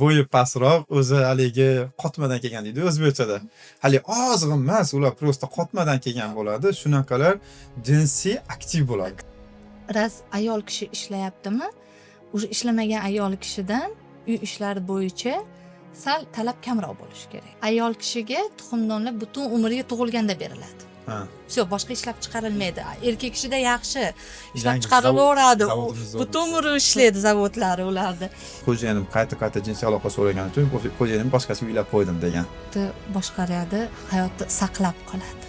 Bo'yi pastroq, o'zi haligi qotmadan kelgan deydi o'zbekchada. Haligi ozg'in emas, ular просто qotmadan kelgan bo'ladi. Shunaqalar jinsiy aktiv bo'ladi. Раз ayol kishi ishlayaptimi, уже ishlamagan ayol kishidan uy ishlari bo'yicha sal talab kamroq bo'lishi kerak. Ayol kishiga tuxumdonlar butun umriga tug'ilganda beriladi. Всё, boshqa ishlab chiqarilmaydi. Erkak kishida yaxshi ishlab Yangi chiqarilaveradi. Zavodimiz zo'r. Butun umri ishlaydi zavodlari ularni. Xo'jayinim qayta-qayta jinsiy aloqa so'ragani uchun xo'jayinim boshqasini uylab qo'ydim degan. Boshqaradi, hayotni saqlab qoladi.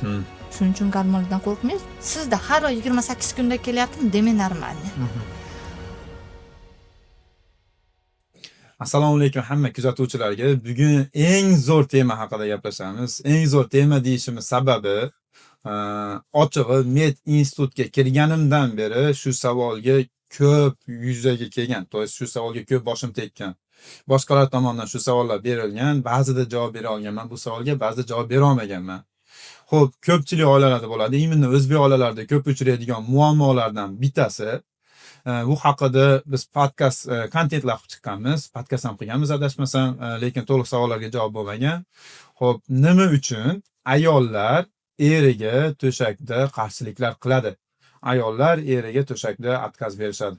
Shuning uchun gormonlardan qo'rqmaysiz. Sizda har oy 28 kunda kelyaptimi, demak нормально. Assalomu alaykum hamma kuzatuvchilarga. Bugun eng zo'r tema haqida gaplashamiz. Eng zo'r tema deyishimiz sababi, ochig'i med institutga kirganimdan beri shu savolga ko'p yuzaga kelgan. То есть shu savolga ko'p boshim tekkan. Boshqalar tomonidan shu savollar berilgan, ba'zida javob bera olganman bu savolga, ba'zida javob bera olmaganman. Xo'p, ko'pchilik oilalarda bo'ladi. Именно o'zbek oilalarida ko'p uchraydigan muammolardan bittasi. Bu haqida biz podkast kontentlar qilib chiqqanmiz. Podkast ham qilganmiz adashmasam, lekin to'liq savollarga javob bo'lmagan. Xo'p, nima uchun ayollar eriga to'shakda qarshiliklar qiladi? Ayollar eriga to'shakda отказ berishadi.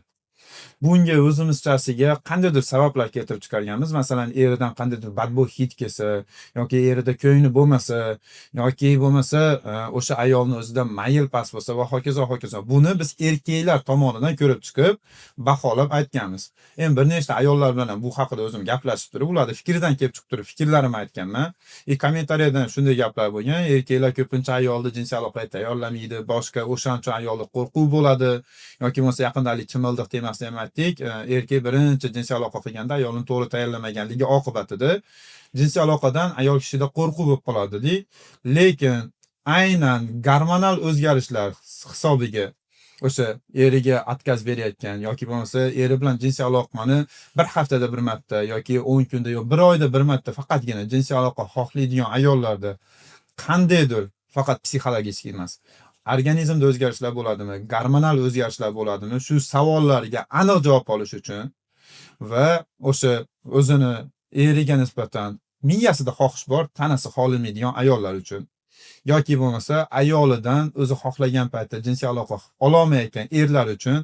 Bunga o'zimizchasiga qandaydir sabablar keltirib chiqarganmiz. Masalan, eridan qandaydir badbo'y hid kelsa yoki erida ko'ngli bo'lmasa yoki bo'lmasa o'sha ayolni o'zida mayl past bo'lsa va hokazo hokazo. Buni biz erkaklar tomonidan ko'rib chiqib, baholab aytganmiz. Endi bir nechta ayollar bilan ham bu haqida o'zim gaplashib turib, ularni fikridan kelib chiqib turib fikrlarimni aytganman. Kommentariyadan shunday gaplar bo'lgan: erkaklar ko'pincha ayolni jinsiy aloqaga tayyorlamaydi, boshqa, o'shaning uchun ayolda qo'rquv bo'ladi yoki bo'lmasa yaqinda haligi chimildiq temasida ham aytdik, erkak birinchi jinsiy aloqa qilganda ayolni to'g'ri tayyorlamaganligi oqibatida jinsiy aloqadan ayol kishida qo'rquv bo'lib qoladi dedik. Lekin aynan gormonal o'zgarishlar hisobiga o'sha eriga отказ berayotgan yoki bo'lmasa eri bilan jinsiy aloqani bir haftada bir marta yoki 10 kunda yo bir oyda bir marta faqatgina jinsiy aloqa xohlaydigan ayollarda qandaydir faqat psixologik emas, organizmda o'zgarishlar bo'ladimi, gormonal o'zgarishlar bo'ladimi, shu savollarga aniq javob olish uchun va o'sha o'zini eriga nisbatan miyasida xohish bor, tanasi xohlamaydigan ayollar uchun yoki bo'lmasa ayolidan o'zi xohlagan paytda jinsiy aloqa ololmayotgan erlar uchun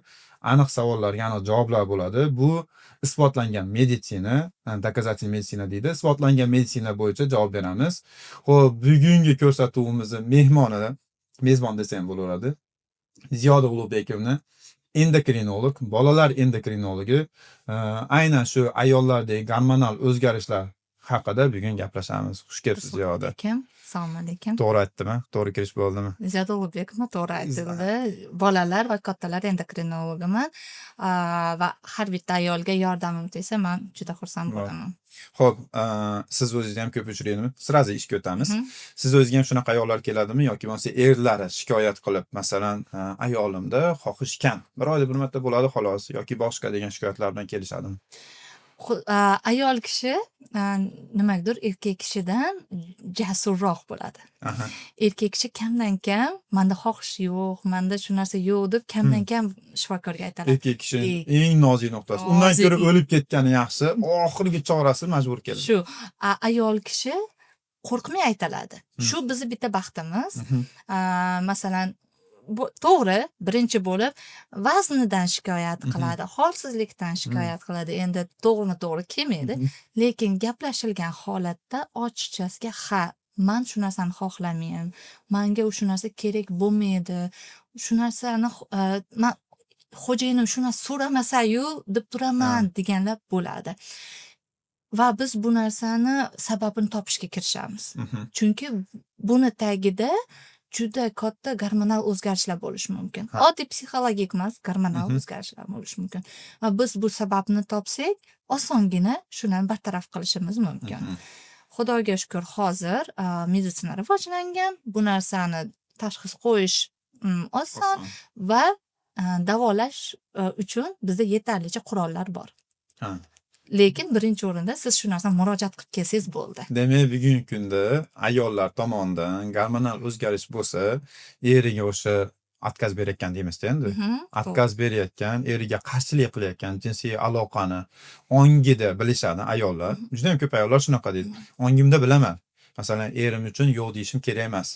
aniq savollarga aniq javoblar bo'ladi. Bu isbotlangan meditsina, доказательный meditsina deydi. Isbotlangan meditsina bo'yicha javob beramiz. Xo'p, bugungi ko'rsatuvimizni mehmoni, mezbon desa ham bo'laveradi, Ziyoda Ulug'bekovna, endokrinolog, bolalar endokrinologi, aynan shu ayollardagi gormonal o'zgarishlar haqida bugun gaplashamiz. Xush kelibsiz, Ziyoda. Alaykum. Assalomu alaykum. To'g'ri aytdimmi? To'g'ri kirish bo'ldimi? Ziyoda Ulug'bekova, to'g'ri aytildi. Bolalar va kattalar endokrinologiman. Va har bitta ayolga yordamim tegsa, man juda xursand bo'laman. Xo'p, siz o'zingizga ham ko'p uchraydimi? Сразу ishga o'tamiz. Siz o'zingizga ham shunaqa ayollar keladimi yoki bo'lmasa erlari shikoyat qilib, masalan, ayolimda xohish kam, bir oyda bir marta bo'ladi xolos yoki boshqa degan shikoyatlar bilan kelishadimi? Ayol kishi nimagadir erkak kishidan jasurroq bo'ladi. Erkak kishi kamdan kam manda xohish yo'q, manda shu narsa yo'q deb kamdan kam shifokorga aytadi. Erkak kishining eng nozik nuqtasi. Undan Nozik. ko'ra o'lib ketgani yaxshi. Oxirgi chorasi majbur keladi. Shu ayol kishi qo'rqmay aytiladi. Shu bizni bitta baxtimiz. Masalan, bu to'g'ri, birinchi bo'lib vaznidan shikoyat qiladi, holsizlikdan shikoyat qiladi. Endi to'g'rimi to'g'ri kelmaydi. Lekin gaplashilgan holatda ochiqchasiga, ha, man shu narsani xohlamayman. Manga shu narsa kerak bo'lmaydi. Shu narsani man xo'jayinim shu narsa so'ramasa-yu deb turaman deganlar bo'ladi. Va biz bu narsani sababini topishga kirishamiz. Chunki buni tagida juda katta gormonal o'zgarishlar bo'lishi mumkin. Oddiy psixologik emas, gormonal o'zgarishlar bo'lishi mumkin. Va biz bu sababni topsak, osongina shuni bartaraf qilishimiz mumkin. Xudoga shukur, hozir meditsina rivojlangan. Bu narsani tashxis qo'yish oson Oson. va davolash uchun bizda yetarlicha qurollar bor. Lekin birinchi o'rinda siz shu narsani murojaat qilib kelsangiz bo'ldi. Demak, bugungi kunda ayollar tomonidan gormonal o'zgarish bo'lsa, eriga o'sha Отказ berayotgan deymizda endi. To'g'ri. Отказ berayotgan, eriga qarshilik qilayotgan jinsiy aloqani ongida bilishadi ayollar. Judayam ko'p ayollar shunaqa deydi. Ongimda bilaman. Masalan, erim uchun yo'q deyishim kerak emas.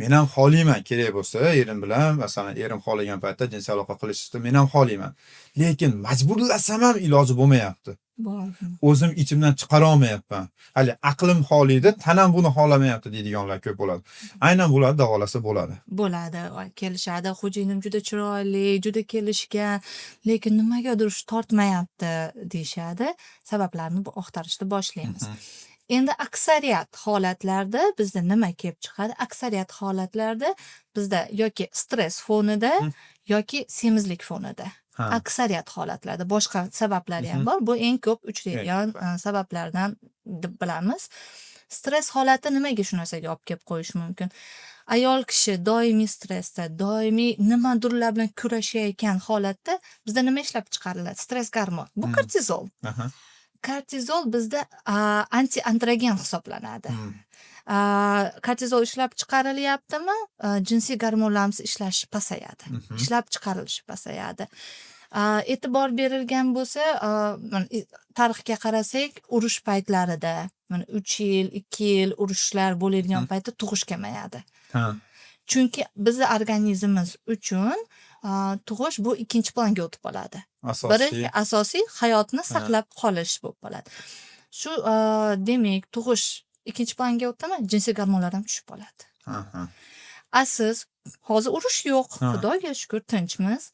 Men ham xohlayman kerak bo'lsa, erim bilan, masalan, erim xohlagan paytda jinsiy aloqa qilishni men ham xohlayman. Lekin majburlasam ham iloji bo'lmayapti. Bor. O'zim ichimdan chiqara olmayapman. Hali aqlim xohlaydi, tanam buni xohlamayapti deydiganlar ko'p bo'ladi. Aynan bularni davolasa bo'ladi. Bo'ladi, kelishadi. Xo'jayinim juda chiroyli, juda kelishgan, lekin nimagadir shu tortmayapti deyishadi. Sabablarini axtarishni boshlaymiz. Endi aksariyat holatlarda bizda nima kelib chiqadi? Aksariyat holatlarda bizda yoki stress fonida, yoki semizlik fonida. Aksariyat holatlarda boshqa sabablari ham bor. Bu eng ko'p uchraydigan sabablardan deb bilamiz. Stress holati nimaga shu narsaga olib kelib qo'yishi mumkin? Ayol kishi doimiy stressda, doimiy nimadirlar bilan kurashayotgan holatda bizda nima ishlab chiqariladi? Stress gormon. Bu kortizol. Kortizol bizda antiandrogen hisoblanadi. Kortizol ishlab chiqarilyaptimi, jinsiy gormonlarimiz ishlashi pasayadi. Ishlab chiqarilishi pasayadi. E'tibor berilgan bo'lsa, mana tarixga qarasak, urush paytlarida, mana 3 yil, 2 yil urushlar bo'ladigan paytda tug'ish kamayadi. Chunki bizni organizmimiz uchun tug'ish bu ikkinchi planga o'tib qoladi. Asosiy Birinchi asosiy hayotni saqlab qolish bo'lib qoladi. Shu demak, tug'ish ikkinchi planga o'tdimi, jinsiy gormonlar ham tushib qoladi. A siz hozir urush yo'q, Xudoga shukur, tinchmiz.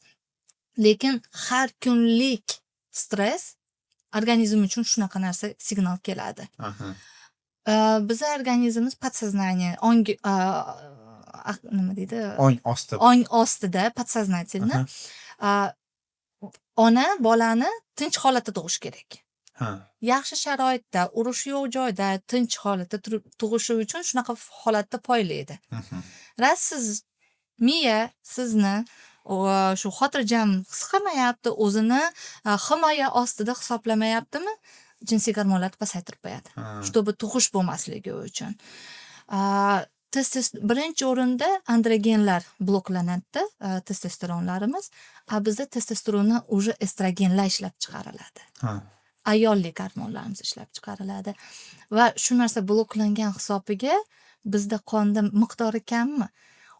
Lekin har kunlik stress organizm uchun shunaqa narsa signal keladi. Bizni organizmimiz подсознание, ongi nima deydi? Ong osti. Ong ostida, подсознательно ona bolani tinch holatda tug'ish kerak. Yaxshi sharoitda, urush yo'q joyda, tinch holatda turib tug'ishi uchun shunaqa holatda poylaydi. Ras siz miya sizni shu xotirjam his qilmayapti, o'zini himoya ostida hisoblamayaptimi, jinsiy gormonlarni pasaytirib qo'yadi. Чтобы tug'ish bo'lmasligi uchun. Birinchi o'rinda androgenlar bloklanadi, testosteronlarimiz. A bizda testosterondan уже estrogenlar ishlab chiqariladi. Ayollik gormonlarimiz ishlab chiqariladi. Va shu narsa bloklangan hisobiga bizda qonda miqdori kammi?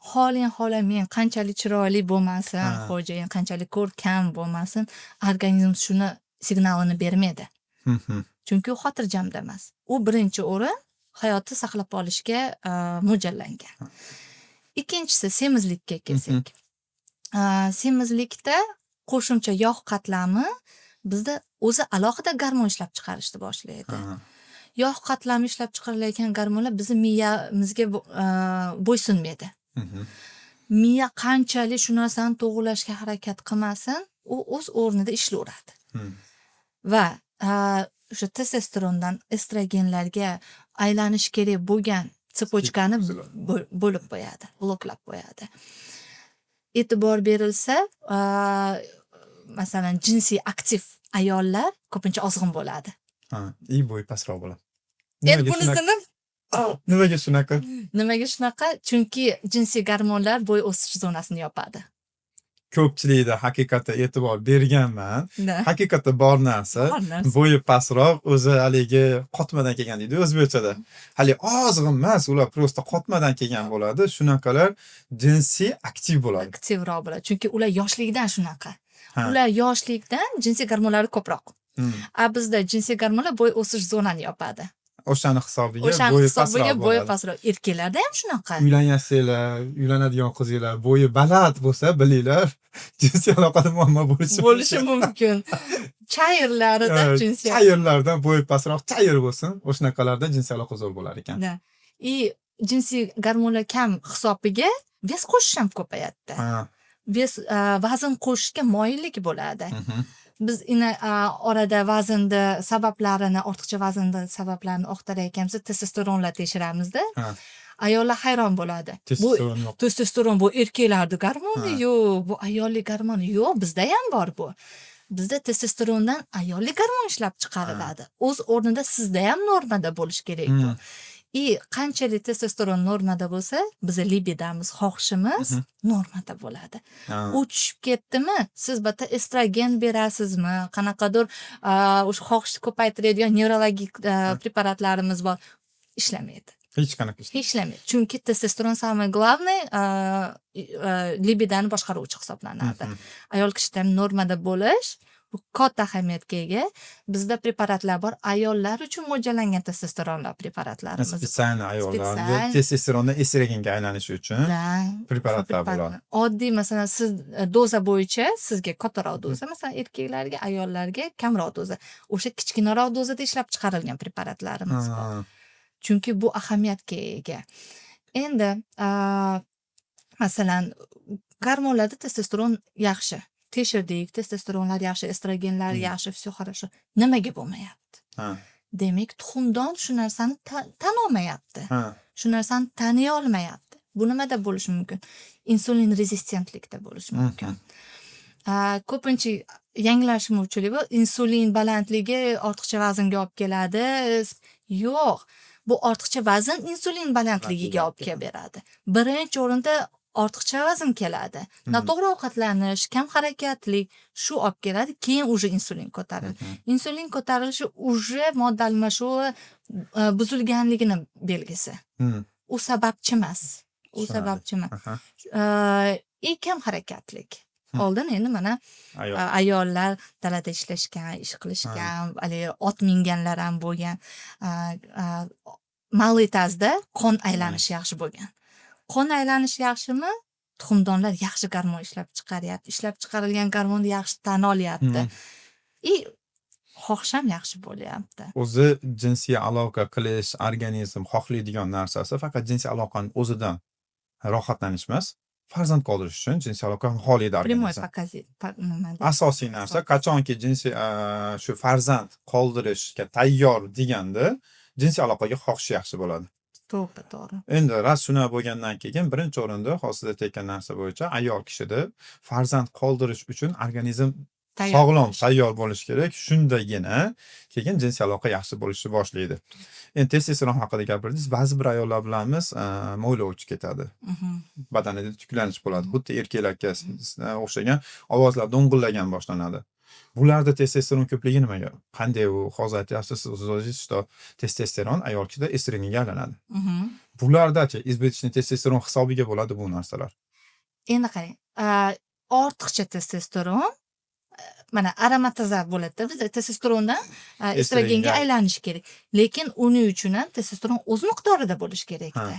Xohlang, xohlamang, qanchalik chiroyli bo'lmasin, xo'jayin qanchalik ko'rkam bo'lmasin, organizm shuni signalini bermaydi. Chunki u xotirjamda emas. U birinchi o'rin hayotni saqlab qolishga mo'ljallangan. Ikkinchisi, semizlikka kelsak. Semizlikda qo'shimcha yog' qatlami bizda o'zi alohida gormon ishlab chiqarishni boshlaydi. Yog' qatlami ishlab chiqarilayotgan gormonlar bizni miyamizga bo'ysunmaydi. Miya qanchalik shu narsani to'g'rilashga harakat qilmasin, u o'z o'rnida ishlayveradi. Va o'sha testosterondan estrogenlarga aylanish kerak bo'lgan цепочка ni Buziladi. bo'lib qo'yadi, bloklab qo'yadi. E'tibor berilsa, masalan, jinsiy aktiv ayollar ko'pincha ozg'in bo'ladi. Ha, и bo'yi pastroq bo'ladi. Endi Nimaga shunaqa? bunisini Nimaga shunaqa? Nimaga shunaqa? Chunki jinsiy gormonlar bo'y o'sish zonasini yopadi. Ko'pchilikda haqiqatda e'tibor berganman. Da. Haqiqatda bor narsa. Bor narsa. Bo'yi pastroq, o'zi haligi qotmadan kelgan deydi o'zbekchada. Hali ozg'in emas, ular просто qotmadan kelgan bo'ladi. Shunaqalar jinsiy aktiv bo'ladi. Aktivroq bo'ladi. Chunki ular yoshligidan shunaqa. Ular yoshlikdan jinsiy gormonlari ko'proq. A bizda jinsiy gormonlar bo'y o'sish zonani yopadi. O'shani hisobiga O'shani bo'yi hisobiga pastroq bo'yi bo'ladi. pastroq. Erkaklarda ham shunaqa. Uylanasizlar, uylanadigan qizinglar bo'yi baland bo'lsa, bilinglar, jinsiy aloqada muammo bo'lishi Bo'lishi mumkin. Chayirlarida jinsiy Chayirlardan bo'yi pastroq chayir bo'lsin, o'shanaqalarda jinsiy aloqa zo'r bo'lar ekan. Да. И jinsiy gormonlar kam hisobiga вес qo'shish ham ko'payadi. Вес vazn qo'shishga moyillik bo'ladi. Biz ina orada vaznni sabablarini, ortiqcha vaznni sabablarini axtarayotganmiz, testosteronlar tekshiramizda. Ayollar hayron bo'ladi. Bu Testosteron yo'q. testosteron bu erkaklarni gormoni, yo'q, bu ayollik gormoni. Yo'q, bizda ham bor bu. Bizda testosterondan ayollik gormon ishlab chiqariladi. O'z o'rnida sizda ham normada bo'lishi kerak bu. И qanchalik testosteron normada bo'lsa, biza libidomiz, xohishimiz normada bo'ladi. U tushib ketdimi, siz bitta estrogen berasizmi, qanaqadir o'sha xohishni ko'paytiradigan nevrologik preparatlarimiz bor, ishlamaydi. Hech qanaqa ish. Ishlamaydi, chunki testosteron самый главный libidoni boshqaruvchi hisoblanadi. Ayol kishida ham normada bo'lish bu katta ahamiyatga ega. Bizda preparatlar bor, ayollar uchun mo'ljallangan testosteronlar preparatlarimiz. Специально ayollarga Специально. Testosterondan estrogenga aylanishi uchun Да. preparatlar bo'ladi. Oddiy, masalan, siz doza bo'yicha sizga kattaroq doza, masalan, erkaklarga, ayollarga kamroq doza. O'sha kichkinaroq dozada ishlab chiqarilgan preparatlarimiz bor. Chunki bu ahamiyatga ega. Endi masalan, gormonlarda testosteron yaxshi. Tekshirdik, testosteronlar yaxshi, estrogenlar yaxshi, всё хорошо. Nimaga bo'lmayapti? Demak, tuxumdon shu narsani tan olmayapti. Shu narsani taniy olmayapti. Bu nimada bo'lishi mumkin? Insulin rezistentlikda bo'lishi mumkin. Ko'pincha yanglishmovchilik bu insulin balandligi ortiqcha vaznga olib keladi. Yo'q, bu ortiqcha vazn insulin balandligiga olib kelib beradi. Birinchi o'rinda ortiqcha vazn keladi. Noto'g'ri ovqatlanish, kam harakatlik shu olib keladi, keyin уже insulin ko'tariladi. Insulin ko'tarilishi уже modda almashuvi buzilganligini belgisi. U sababchi emas. U Tushunarli. sababchi emas. И kam harakatlik. Oldin endi mana Ayol. ayollar dalada ishlashgan, ish qilishgan, haligi ot minganlar ham bo'lgan. Малый таз da qon aylanishi yaxshi bo'lgan. Qon aylanishi yaxshimi? Tuxumdonlar yaxshi gormon ishlab chiqaryapti. Ishlab chiqarilgan gormonni yaxshi tan olyapti. И xohish ham yaxshi bo'lyapti. O'zi jinsiy aloqa qilish organizm xohlaydigan narsasi faqat jinsiy aloqani o'zidan rohatlanish emas, farzand qoldirish uchun jinsiy aloqa xohlaydi Прямой organizm. Показатель nima deydi? Asosiy narsa, qachonki jinsiy shu farzand qoldirishga tayyor deganda jinsiy aloqaga xohish yaxshi bo'ladi. To'ppa to'g'ri. Endi rost shunaqa bo'lgandan keyin birinchi o'rinda hozir siz aytayotgan narsa bo'yicha ayol kishida farzand qoldirish uchun organizm Tayyor sog'lom, bo'lishi. Tayyor bo'lishi kerak. Shundagina keyin jinsiy aloqa yaxshi bo'lishni boshlaydi. Endi testosteron haqida gapirdingiz. Ba'zi bir ayollar bilamiz, mo'ylov uchib ketadi. Badanida tiklanish bo'ladi. Xuddi erkaklarga o'xshagan ovozlar do'ng'illagan boshlanadi. Bularda testosteron ko'pligi nimaga? Qanday u hozir aytyapsiz siz o'zingiz, что testosteron ayol kishida estrogenga aylanadi. Bulardachi избыточный testosteron hisobiga bo'ladi bu narsalar. Endi qarang, ortiqcha testosteron mana aromatiza bo'ladida, bizda testosterondan estrogenga Estrogenga. aylanishi kerak. Lekin uning uchun ham testosteron o'z miqdorida bo'lishi kerakda.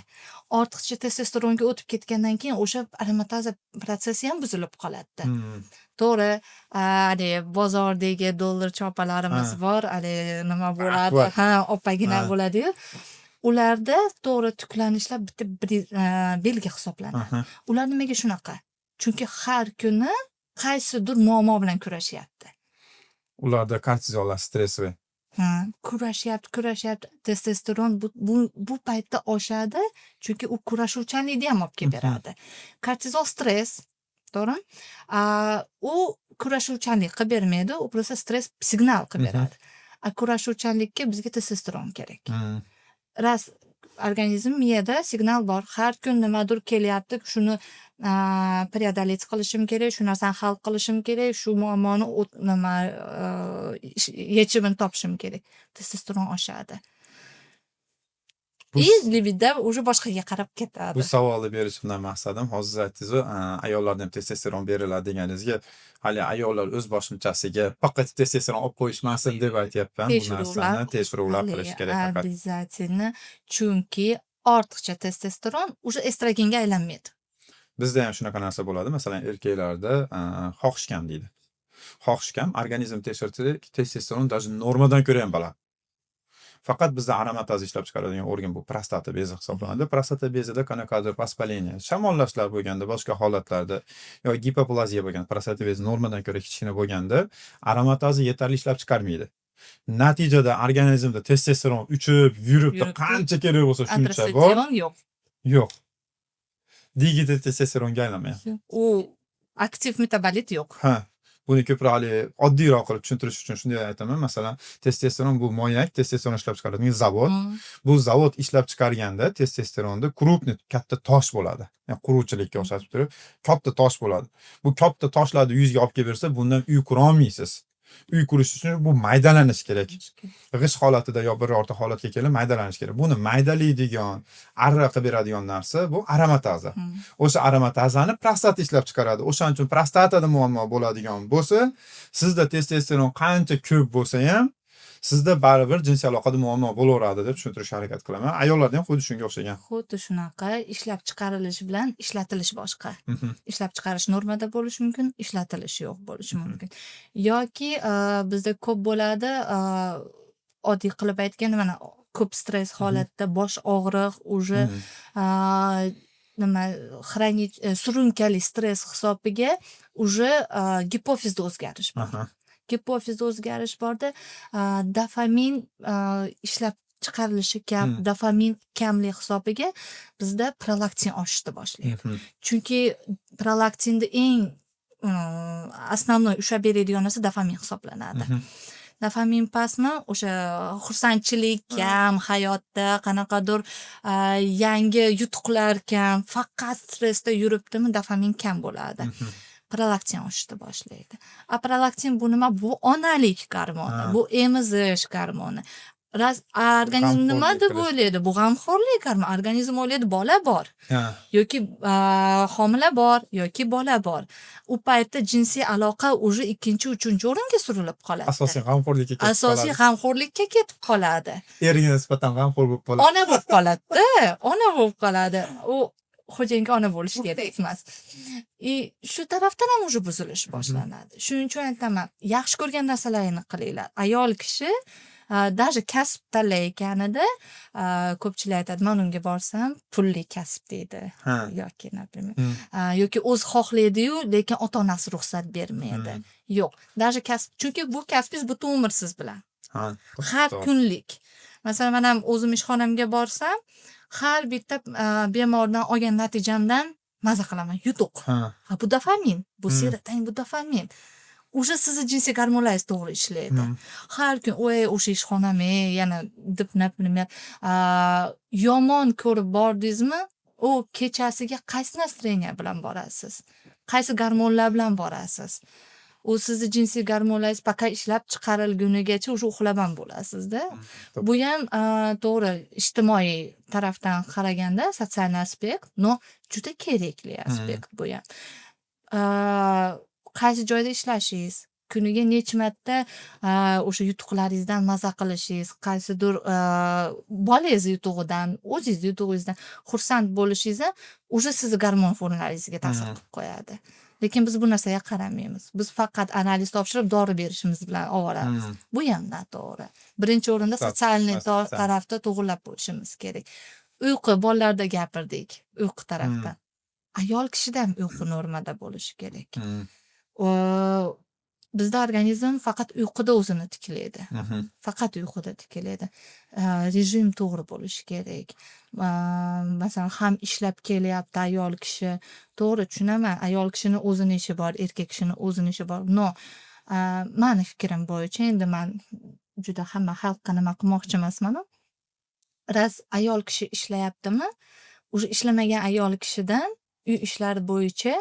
Ortiqcha testosteronga o'tib ketgandan keyin o'sha aromatiza protsessi ham buzilib qoladida. To'g'ri, haligi bozordagi dollar chopalarimiz bor, haligi nima bo'ladi, Akbar. ha, opagina bo'ladi-yu. Ularda to'g'ri tiklanishlar bitta belgi hisoblanadi. Ular nimaga shunaqa? Chunki har kuni qaysidir muammo bilan kurashyapti. Ularda kortizollar stressli. Ha, kurashyapti, kurashyapti. Testosteron bu paytda oshadi, chunki u kurashuvchanlikni ham olib kelib beradi. Kortizol stress, to'g'rimi? U kurashuvchanlik qilib bermaydi, u просто stress signal qilib beradi. A kurashuvchanlikka bizga testosteron kerak. Раз organizm miyada signal bor, har kun nimadir kelyapti, shuni преодолеть qilishim kerak, shu narsani hal qilishim kerak, shu muammoni nima yechimini topishim kerak. Testosteron oshadi. Bu И libido уже boshqaga qarab ketadi. Bu savolni berishimdan maqsadim, hozir siz aytdingizu, ayollarda ham testosteron beriladi deganingizga, hali ayollar o'z boshimchasiga faqat testosteron olib qo'yishmasin deb aytyapman bu Tekshiruvlar narsani. Tekshiruvlar haligi qilish kerak faqat. Обязательно, chunki ortiqcha testosteron уже estrogenga aylanmaydi. Bizda ham shunaqa narsa bo'ladi. Masalan, erkaklarda xohish kam deydi. Xohish kam, organizm tekshirsak, testosteron даже normadan ko'ra ham baland. Faqat bizda aromataz ishlab chiqaradigan organ bu prostata bezi hisoblanadi. Prostata bezida qanaqadir воспаление, shamollashlar bo'lganda, boshqa holatlarda yo gipoplaziya bo'lganda, prostata bezi normadan ko'ra kichkina bo'lganda aromatazni yetarli ishlab chiqarmaydi. Natijada organizmda testosteron uchib yuribdi, Yuribdi. qancha kerak bo'lsa shuncha bor. Androsteron yo'q. Yo'q. Dihidrotestosteronga aylanmayapti. U aktiv metabolit yo'q. Ha. Buni ko'proq haligi oddiyroq qilib tushuntirish uchun shunday aytaman. Masalan, testosteron bu moyak, testosteron ishlab chiqaradigan zavod. Bu zavod ishlab chiqarganda testosteronni крупный, katta tosh bo'ladi. Ya'ni quruvchilikka o'xshatib turib, katta tosh bo'ladi. Bu katta toshlarni uyingizga olib kelib bersa, bundan uy qura olmaysiz. Uy qurish uchun bu maydalanishi kerak. G'isht holatida yo birorta holatga kelib maydalanishi kerak. Buni maydalaydigan, arra qilib beradigan narsa bu aromataza. O'sha aromatazani prostata ishlab chiqaradi. O'shaning uchun prostatada muammo bo'ladigan bo'lsa, sizda testosteron qancha ko'p bo'lsa ham, sizda baribir jinsiy aloqada muammo bo'laveradi deb tushuntirishga harakat qilaman. Ayollarda ham xuddi shunga o'xshagan. Xuddi shunaqa, ishlab chiqarilishi bilan ishlatilishi boshqa. Ishlab chiqarish normada bo'lishi mumkin, ishlatilishi yo'q bo'lishi mumkin. Yoki bizda ko'p bo'ladi, oddiy qilib aytganda, mana, ko'p stress holatda bosh og'riq уже nima, xronik surunkali stress hisobiga уже gipofizda o'zgarish bor. Gipofizda o'zgarish borda, dofamin ishlab chiqarilishi kam, dofamin kamlik hisobiga bizda prolaktin oshishni boshlaydi. Chunki prolaktinni eng основной ushlab beradigan narsa dofamin hisoblanadi. Dofamin pastmi, o'sha xursandchilik kam hayotda, qanaqadir yangi yutuqlar kam, faqat stressda yuribdimi, dofamin kam bo'ladi. Prolaktin oshishni boshlaydi. A prolaktin bu nima? Bu onalik gormoni, bu emizish gormoni. Раз organizm nima G'amxo'rlik deb qilish. o'ylaydi? Bu g'amxo'rlik gormoni. Organizm o'ylaydi, bola bor yoki homila bor yoki bola bor. U paytda jinsiy aloqa уже ikkinchi, uchinchi o'ringa surilib qoladi. Asosiy g'amxo'rlikka ketib Asosiy qoladi. g'amxo'rlikka ketib qoladi. Eriga nisbatan g'amxo'r bo'lib qoladi. Ona bo'lib qoladi-da, ona bo'lib qoladi. U xo'jayinga ona bo'lish kerak emas. И shu tarafdan ham уже buzilish boshlanadi. Shuning uchun aytaman, yaxshi ko'rgan narsalaringni qilinglar. Ayol kishi даже kasb tanlayotganida ko'pchilik aytadi, man unga borsam pulli kasb deydi. Yoki, например, yoki o'zi xohlaydi-yu, lekin ota-onasi ruxsat bermaydi. Yo'q, даже kasb, chunki bu kasbingiz butun umr siz bilan. Har kunlik. Masalan, man ham o'zim ishxonamga borsam, har bitta bemordan olgan natijamdan maza qilaman. Yutuq. Ha, bu dofamin, bu serotonin, bu dofamin. Уже sizni jinsiy gormonlaringiz to'g'ri ishlaydi. Har kun, "Voy, o'sha ishxonam, ey, yana" deb, например, yomon ko'rib bordingizmi, u kechasiga qaysi настроение bilan borasiz? Qaysi gormonlar bilan borasiz? U sizni jinsiy gormonlaringiz пока ishlab chiqarilgunigacha уже uxlab ham bo'lasizda. Bu ham to'g'ri, ijtimoiy tarafdan qaraganda социальный aspekt, но juda kerakli aspekt bu ham. Qaysi joyda ishlashingiz, kuniga necha marta o'sha yutuqlaringizdan maza qilishingiz, qaysidir bolangizni yutug'idan, o'zingizni yutug'ingizdan xursand bo'lishingiz ham уже sizni gormon fonlaringizga ta'sir qilib qo'yadi. Lekin biz bu narsaga qaramaymiz. Biz faqat analiz topshirib, dori berishimiz bilan ovoramiz. Bu ham noto'g'ri. Birinchi o'rinda социальный tarafda to'g'irlab qo'yishimiz kerak. Uyqu, bolalarda gapirdik, uyqu tarafdan. Ayol kishida ham uyqu normada bo'lishi kerak. Bizda organizm faqat uyquda o'zini tiklaydi. Faqat uyquda tiklaydi. Rejim to'g'ri bo'lishi kerak. Masalan, ham ishlab kelyapti ayol kishi. To'g'ri, tushunaman, ayol kishini o'zini ishi bor, erkak kishini o'zini ishi bor. Но mani fikrim bo'yicha, endi man juda hamma xalqqa nima qilmoqchi emasmanu. Раз ayol kishi ishlayaptimi, уже ishlamagan ayol kishidan uy ishlari bo'yicha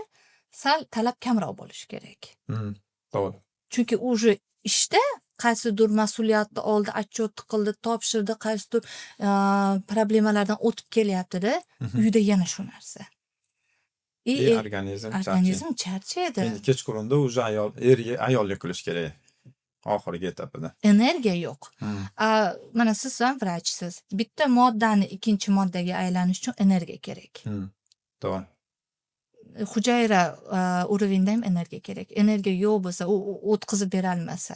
sal talab kamroq bo'lishi kerak. To'g'ri. Chunki уже ishda qaysidir mas'uliyatni oldi, отчет qildi, topshirdi, qaysidir problemalardan o'tib kelyapti-da, uyda yana shu narsa. И И organizm charchaydi. Organizm charchaydi. Endi kechqurunda уже ayol erga ayolga qilish kerak. Oxirgi etapida. Energiya yo'q. A, mana siz ham vrachsiz. Bitta moddani ikkinchi moddaga aylanish uchun energiya kerak. To'g'ri. Hujayra уровень da ham energiya kerak. Energiya yo'q bo'lsa, u o'tkazib berolmasa,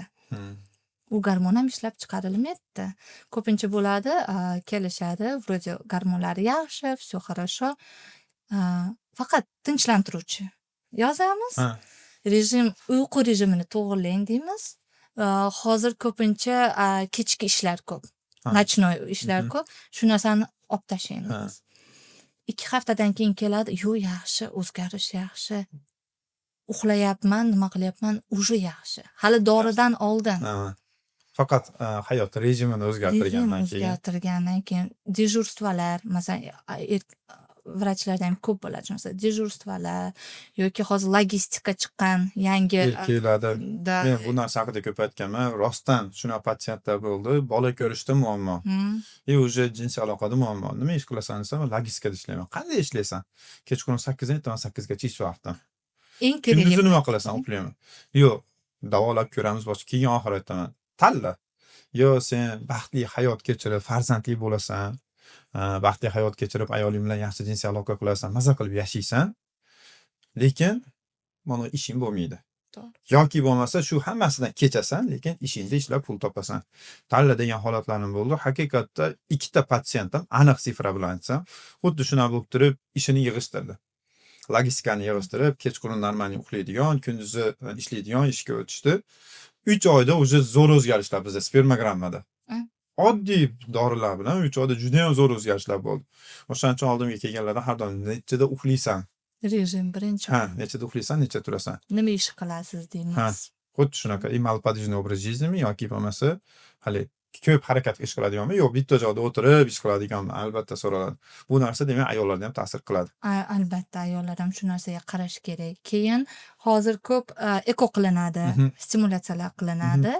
u gormon ham ishlab chiqarilmaydi. Ko'pincha bo'ladi, kelishadi, вроде gormonlari yaxshi, всё хорошо. Faqat tinchlantiruvchi yozamiz. Rejim, uyqu rejimini to'g'irlang deymiz. Hozir ko'pincha kechki ishlar ko'p. Ночной ishlar ko'p. Shu narsani olib tashlang deymiz. 2 haftadan keyin keladi, "Yo'q, yaxshi, o'zgarish yaxshi." Uxlayapman, nima qilyapman, уже yaxshi. Hali doridan oldin. Ha. Faqat hayot rejimini Rejim o'zgartirgandan keyin. o'zgartirgandan keyin дежурство lar, masalan, vrachlarda ham ko'p bo'ladi shu narsa, дежурство lar yoki hozir logistika chiqqan yangi. Erkaklarda Да. Men bu narsa haqida ko'p aytganman. Rostdan shunaqa patsientlar bo'ldi. Bola ko'rishda muammo. И уже jinsiy aloqada muammo. Nima ish qilasan desam, logistikada ishlayman. Qanday ishlaysan? Kechqurun 8 dan ertaman 8 gacha ish vaqtim. Eng kerakli. Kunduzi nima qilasan? Uxlayman. Yo'q, davolab ko'ramiz boshqa. Keyin oxiri aytaman. Tanla. Yo sen baxtli hayot kechirib, farzandli bo'lasan, baxtli hayot kechirib, ayoling bilan yaxshi jinsiy aloqa qilasan, maza qilib yashaysan. Lekin mana ishing bo'lmaydi. To'g'ri. Yoki bo'lmasa shu hammasidan kechasan, lekin ishingda ishlab pul topasan. Tanla degan holatlarim bo'ldi. Haqiqatda ikkita patsientim, aniq цифра bilan aytsam, xuddi shunaqa bo'lib turib ishini yig'ishtirdi. Logistikani yig'ishtirib, kechqurun нормальный uxlaydigan, kunduzi ishlaydigan ishga o'tishdi. 3 oyda уже zo'r o'zgarishlar bizda spermogrammada. Oddiy dorilar bilan 3 oyda juda ham zo'r o'zgarishlar bo'ldi. O'shaning uchun oldimga kelganlarda har doim nechada uxlaysan? Rejim birinchi. Ha, nechada uxlaysan, necha turasan? Nima ish qilasiz deymiz. Ha, xuddi shunaqa. И малоподвижный образ жизни yoki bo'lmasa hali ko'p harakat ish qiladiganmi? Yo'q, bitta joyda o'tirib ish qiladiganmi? Albatta so'raladi. Bu narsa demak ayollarda ham ta'sir qiladi. Albatta ayollar ham shu narsaga qarash kerak. Keyin hozir ko'p ЭКО qilinadi, stimulyatsiyalar qilinadi.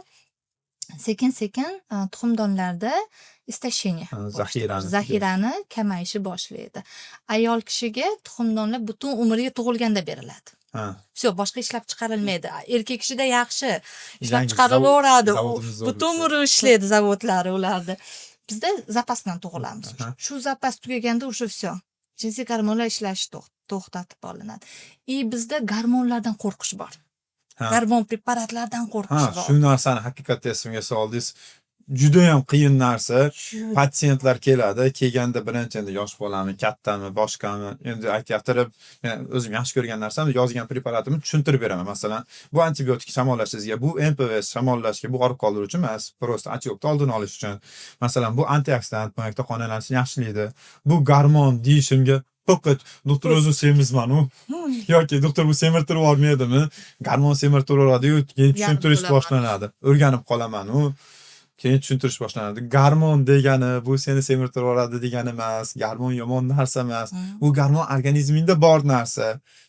Sekin-sekin tuxumdonlarda истощение Ha, boshlaydi. zaxirani. Zaxirani kamayishi boshlaydi. Ayol kishiga tuxumdonlar butun umriga tug'ilganda beriladi. Всё, boshqa ishlab chiqarilmaydi. Erkak kishida yaxshi ishlab Yangi chiqarilaveradi. U zavodimiz zo'r butun bo'lsa. umri ishlaydi zavodlari ularni. Bizda zapas bilan tug'ilamiz. Shu zapas tugaganda уже всё. Jinsiy gormonlar ishlashi to'xtatib olinadi. И bizda gormonlardan qo'rqish bor. Gormon preparatlardan qo'rqish bor. Shu narsani haqiqatda esimga soldingiz. Judayam qiyin narsa. Juda. Patsientlar keladi, kelganda birinchi endi yosh bolami, kattami, boshqami, endi aytayaptirib, men o'zim yaxshi ko'rgan narsam yozgan preparatimni tushuntirib beraman. Masalan, bu antibiotik shamollashingizga, bu НПВС shamollashga, bu og'riq qoldiruvchi emas, просто отёк ni oldini olish uchun. Masalan, bu antioksidant, bu qon aylanishini yaxshilaydi. Bu gormon deyishimga faqat doktor o'zi semizman u yoki doktor bu semirtirib yubormaydimi? Gormon semirtiraveradi-yu, keyin Yarim tushuntirish to'la. boshlanadi. O'rganib qolaman u. Keyin tushuntirish boshlanadi. Gormon degani bu seni semirtirib yuboradi degani emas. Gormon yomon narsa emas. Bu gormon organizmingda bor narsa.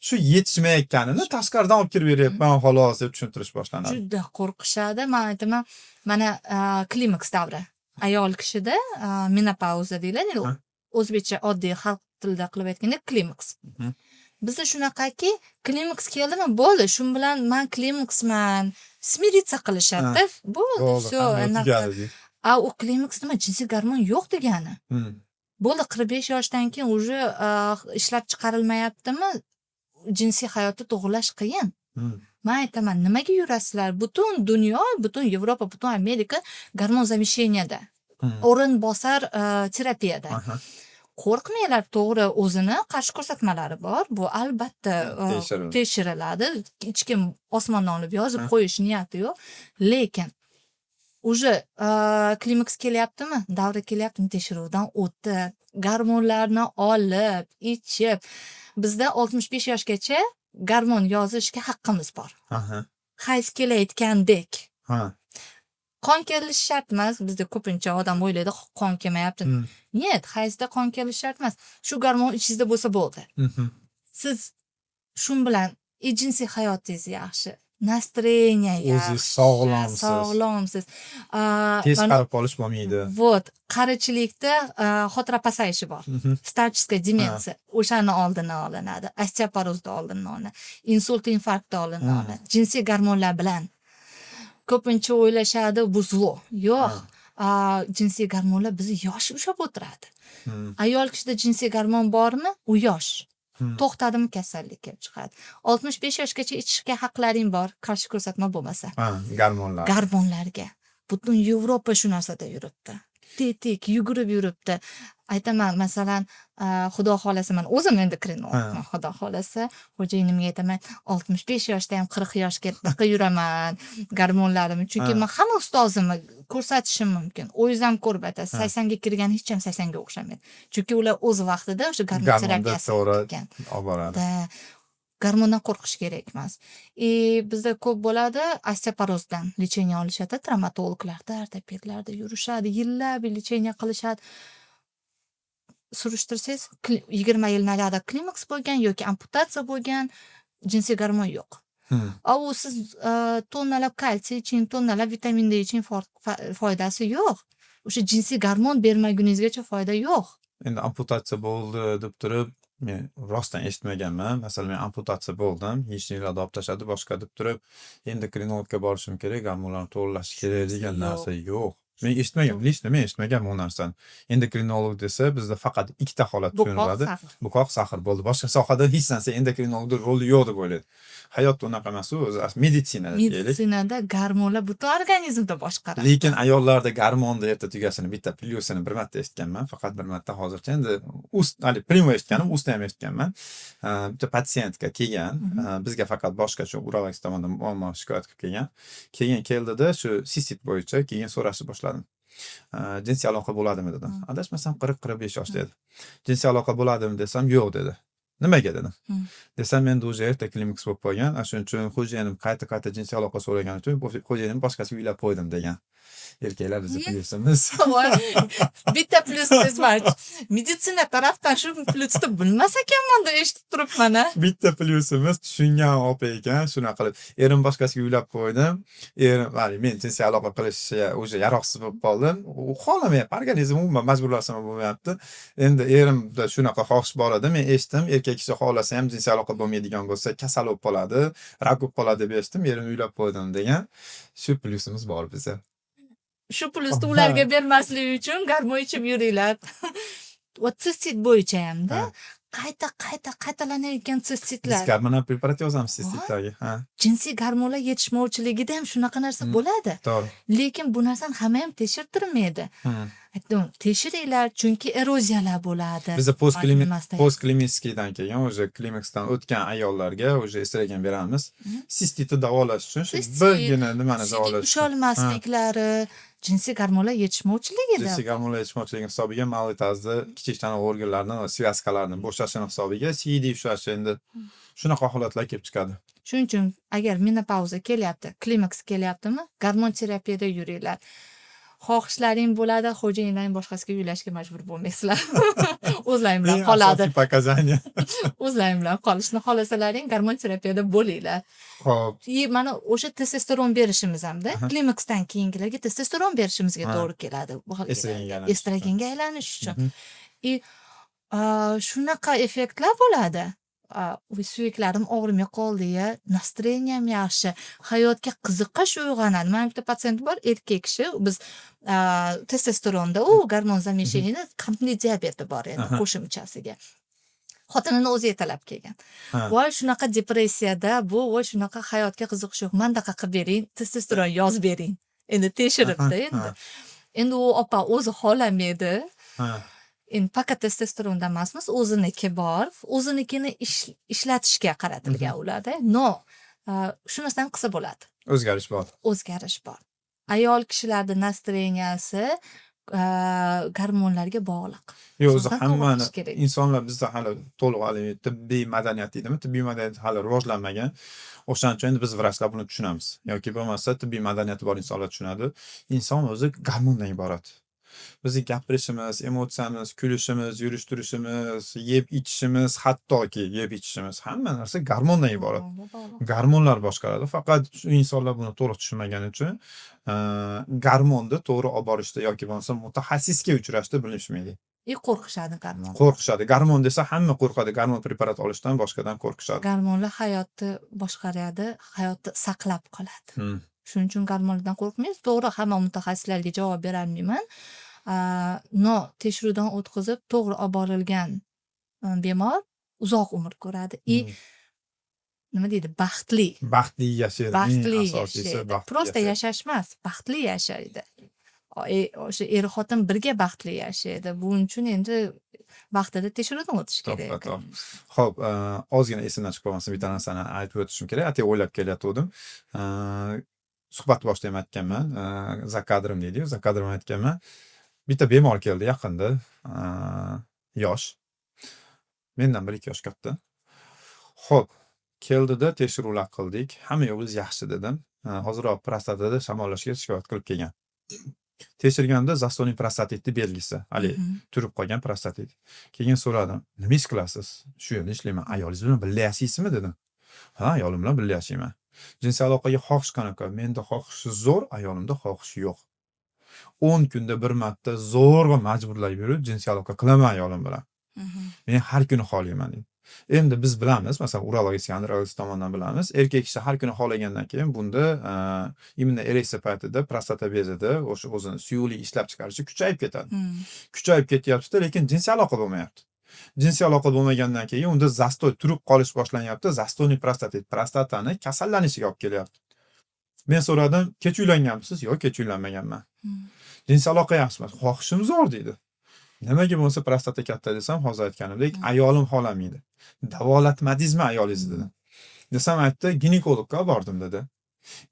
Shu yetishmayotganini tashqaridan olib kirib beryapman xolos deb tushuntirish boshlanadi. Juda qo'rqishadi. Man aytaman, mana klimaks davri. Ayol kishida menopauza deyiladi. Endi o'zbekcha oddiy xalq tilida qilib aytganda klimaks. Bizda shunaqaki, klimaks keldimi, bo'ldi, shu bilan man klimaksman, смириться qilishadi. Bo'ldi, Bo'ldi, всё, hamma anaqa. tugadi deydi. A u klimaks nima? Jinsiy gormon yo'q degani. Bo'ldi, 45 yoshdan keyin уже ishlab chiqarilmayaptimi, jinsiy hayotni to'g'irlash qiyin. Man aytaman, nimaga yurasizlar? Butun dunyo, butun Yevropa, butun Amerika gormon замещения da. O'rinbosar terapiyada. Qo'rqmanglar, to'g'ri, o'zini qarshi ko'rsatmalari bor. Bu albatta Tekshiriladi. tekshiriladi. Hech kim osmondan olib yozib qo'yish niyati yo'q. Lekin уже klimaks kelyaptimi, davra kelyaptimi, tekshiruvdan o'tib, gormonlarni olib, ichib, bizda 65 yoshgacha gormon yozishga haqqimiz bor. Hayz kelayotgandek. Qon kelishi shart emas. Bizda ko'pincha odam o'ylaydi, qon kelmayapti. Нет, hayzda qon kelishi shart emas. Shu gormon ichingizda bo'lsa bo'ldi. Siz shun bilan и jinsiy hayotingiz yaxshi, настроение O'zingiz yaxshi, sog'lomsiz. sog'lomsiz. Tez qarib qolish bo'lmaydi. Вот, qarichilikda xotira pasayishi bor. Старческая demensiya. O'shani oldini olinadi. Osteoporozni oldini olinadi. Insult, infarktni oldini olinadi. Jinsiy gormonlar bilan. Ko'pincha o'ylashadi bu зло. Yo'q. Jinsiy gormonlar bizni yosh ushlab o'tiradi. Ayol kishida jinsiy gormon bormi? U yosh. To'xtadimi, kasallik kelib chiqadi. 65 yoshgacha ichishga haqlaring bor, qarshi ko'rsatma bo'lmasa. Ha, gormonlar. Gormonlarga. Butun Yevropa shu narsada yuribdi. Tetik yugurib yuribdi. Aytaman, masalan, Xudo xohlasa man o'zim endokrinologman, Xudo xohlasa, xo'jayinimga aytaman, 65 yoshda ham 40 yoshga yuraman gormonlarimni. Chunki man hamma ustozimni ko'rsatishim mumkin. O'zingiz ham ko'rib aytasiz, 80 ga kirgan hech ham 80 ga o'xshamaydi. Chunki ular o'z vaqtida o'sha gormon Gormonda terapiyasini to'g'ri qilgan. olib boradi. Да. Gormondan qo'rqish kerak emas. И bizda ko'p bo'ladi, osteoporozdan лечение olishadi, travmatologlarda, ortopedlarda yurishadi, yillab лечение qilishadi. Surishtirsangiz, 20 yil naryoqda klimaks bo'lgan yoki amputatsiya bo'lgan, jinsiy gormon yo'q. A u siz tonnalab kalsiy iching, tonnalab vitamin D iching, foydasi yo'q. O'sha jinsiy gormon bermaguningizgacha foyda yo'q. Endi amputatsiya bo'ldi deb turib, men rostdan eshitmaganman. Masalan, men amputatsiya bo'ldim, яичник larni olib tashladi, boshqa deb turib, endokrinologga borishim kerak, gormonlarni to'g'irlash kerak degan Yo'q. narsa yo'q. Men eshitmaganman, лично men eshitmaganman bu narsani. Endokrinolog desa, bizda faqat ikkita holat Bo'qoq, tushuniladi. сахар. Bo'qoq, сахар, bo'ldi. Boshqa sohada hech narsa endokrinologda roli yo'q deb o'ylaydi. Hayotda unaqa emas u, o'zi meditsinada deylik. Meditsinada gormonlar butun organizmda boshqaradi. Lekin ayollarda gormonni erta tugashini bitta plyusini bir marta eshitganman, faqat bir marta hozircha. Endi ust hali прямо eshitganim, ustni ham eshitganman. Bitta пациентка kelgan, bizga faqat boshqa shu urolog tomonidan muammo shikoyat qilib kelgan. Keyin keldida shu sistit bo'yicha keyin so'rashni boshladim. Jinsiy aloqa bo'ladimi dedim. Adashmasam, 40-45 yoshda edi. Jinsiy aloqa bo'ladimi desam, yo'q dedi. Nimaga dedim. Desam, endi уже erta klimaks bo'lib qolgan. Ana shuning uchun xo'jayinim qayta-qayta jinsiy aloqa so'ragani uchun xo'jayinim boshqasiga uylab qo'ydim degan. Erkaklar bizni plyusimiz. Voy, bitta plyus bor. Meditsina tarafdan shu plyusni bilmas ekanman deb eshitib turibman a. Bitta plyusimiz, tushungan opa ekan, shunaqa qilib erim boshqasiga uylab qo'ydim. Erim hali men jinsiy aloqa qilishga уже yaroqsiz bo'lib qoldim. U xohlamayapti, organizm umuman majburlasam ham bo'lmayapti. Endi erimda shunaqa xohish bor edi. Men eshitdim, erkak kishi xohlasa ham jinsiy aloqa bo'lmaydigan bo'lsa, kasal bo'lib qoladi, rak bo'lib qoladi deb eshitdim, erimni uylab qo'ydim degan. Shu plyusimiz bor biza. Shu plyusni ularga bermaslik uchun gormon ichib yuringlar. Va sistit bo'yicha hamda qayta qayta qaytalanayotgan Biz sistitlar. gormonal preparat yozamiz sistitlarga. Ha, Jinsiy gormonlar yetishmovchiligida ham shunaqa narsa bo'ladi. To'g'ri. Lekin bu narsani hamma ham tekshirtirmaydi. Aytdim, tekshiringlar, chunki eroziyalar bo'ladi. Biza Nimasida. Посткlimаксдан keyin уже klimaksdan o'tgan ayollarga уже estrogen beramiz. Sistitni davolash uchun, shu Sistit, birgina nimani siydik davolash uchun. Usholmasliklari, jinsiy gormonlar yetishmovchiligida. Jinsiy gormonlar yetishmovchiligi hisobiga малый таз ni kichik tana organlarini va связка larni bo'shashini hisobiga siydik ushlashi, endi shunaqa holatlar kelib chiqadi. Shuning uchun agar menopauza kelyapti, klimaks kelyaptimi, gormon terapiyada yuringlar. Xohishlaring bo'ladi, xo'jayinlaring boshqasiga uylashga majbur bo'lmaysizlar. O'zlaring bilan Eng qoladi. asosiy показания. O'zlaring bilan qolishni xohlasalaring, gormon terapiyada bo'linglar. Xo'p. И mana o'sha testosteron berishimiz hamda klimaksdan keyingilarga testosteron berishimizga to'g'ri keladi. Bu holga Estrogenga aylanish uchun. Estrogenga aylanish uchun. И shunaqa effektlar bo'ladi. Voy, suyaklarim og'rimay qoldi-ya, настроение m yaxshi, hayotga qiziqish uyg'onadi. Mani bitta patsient bor, erkak kishi, biz testosteronda, u gormon замещение da qandli diabeti bor edi qo'shimchasiga. Xotinini o'zi yetalab kelgan. Voy, shunaqa depressiyada bu, voy, shunaqa hayotga qiziqish yo'q. Mandaqa qilib bering, testosteron yozib bering. Endi tekshiribdi endi. Endi u opa o'zi xohlamaydi. Endi faqat testosteronda emasmiz, o'ziniki bor, o'zinikini ishlatishga qaratilgan ularda. Но, shu narsani qilsa bo'ladi. O'zgarish bor. O'zgarish bor. Ayol kishilarda настроения si gormonlarga bog'liq. Yo'q, o'zi Shundan to'g'ri hammani qilish kerak. Insonlar bizda hali to'liq haligi tibbiy madaniyat deydimi? Tibbiy madaniyat hali rivojlanmagan. O'shaning uchun endi biz vrachlar buni tushunamiz. Yoki bo'lmasa tibbiy madaniyati bor insonlar tushunadi. Inson o'zi gormondan iborat. Bizni gapirishimiz, emotsiyamiz, kulishimiz, yurish turishimiz, yeb ichishimiz, hattoki yeb ichishimiz, hamma narsa gormondan iborat. Gormonga bog'liq. Gormonlar boshqaradi. Faqat shu insonlar buni to'liq tushunmagani uchun gormonni to'g'ri olib borishda yoki bo'lmasa mutaxassisga uchrashda bilishmaydi. И qo'rqishadi gormon. Qo'rqishadi. Gormon desa hamma qo'rqadi. Gormon preparat olishdan, boshqadan qo'rqishadi. Gormonlar hayotni boshqaradi, hayotni saqlab qoladi. Shuning uchun gormonlardan qo'rqmaymiz. To'g'ri, hamma mutaxassislarga javob berolmayman. Но tekshiruvdan o'tkazib, to'g'ri olib borilgan bemor uzoq umr ko'radi и nima deydi, baxtli. Baxtli yashaydi. Eng Baxtli asosiysi yashaydi. Baxtli Просто yashaydi. Yashash emas, baxtli yashaydi. O'sha er xotin birga baxtli yashaydi. Buning uchun endi vaqtida tekshiruvdan o'tish kerak. To'ppa-to'g'ri. Xo'p, ozgina esimdan chiqib qolmasin, bitta narsani aytib o'tishim kerak. Atay o'ylab kelayotgandim. Suhbat boshida ham aytganman, за кадром deydi-yu, за кадром aytganman. Bitta bemor keldi yaqinda, yosh. Mendan 1-2 yosh katta. Xo'p, Keldida tekshiruvlar qildik. Hamma yo'g'ingiz yaxshi dedim. Hoziroq prostatada shamollashga shikoyat qilib kelgan. Tekshirganda застойный prostatitni belgisi, haligi turib qolgan prostatit. Keyin so'radim: "Nima ish qilasiz?" "Shu yerda ishlayman." "Ayolingiz bilan birga yashaysizmi?" dedim. "Ha, ayolim bilan birga yashayman." "Jinsiy aloqaga xohish qanaqa?" "Menda xohish zo'r, ayolimda xohish yo'q. 10 kunda bir marta zo'rg'a majburlab yurib jinsiy aloqa qilaman ayolim bilan. Men har kuni xohlayman", deydi. Endi biz bilamiz, masalan, urologik, andrologik tomondan bilamiz. Erkak kishi har kuni xohlagandan keyin bunda именно ereksiya paytida prostata bezida o'sha o'zini suyuqlik ishlab chiqarishi kuchayib ketadi. Kuchayib ketyapti-da, lekin jinsiy aloqa bo'lmayapti. Jinsiy aloqa bo'lmagandan keyin unda застой turib qolish boshlanyapti. Застойный prostatit prostatani kasallanishiga olib kelyapti. Men so'radim: "Kech uylanganmisiz?" "Yo'q, kech uylanmaganman." "Jinsiy aloqa yaxshi emas." "Xohishim zo'r", deydi. Nimaga bo'lmasa prostata katta desam, hozir aytganimdek, ayolim xohlamaydi. "Davolatmadingizmi ayolingizni?" dedim. Desam aytdi, "Ginekologga olib bordim", dedi.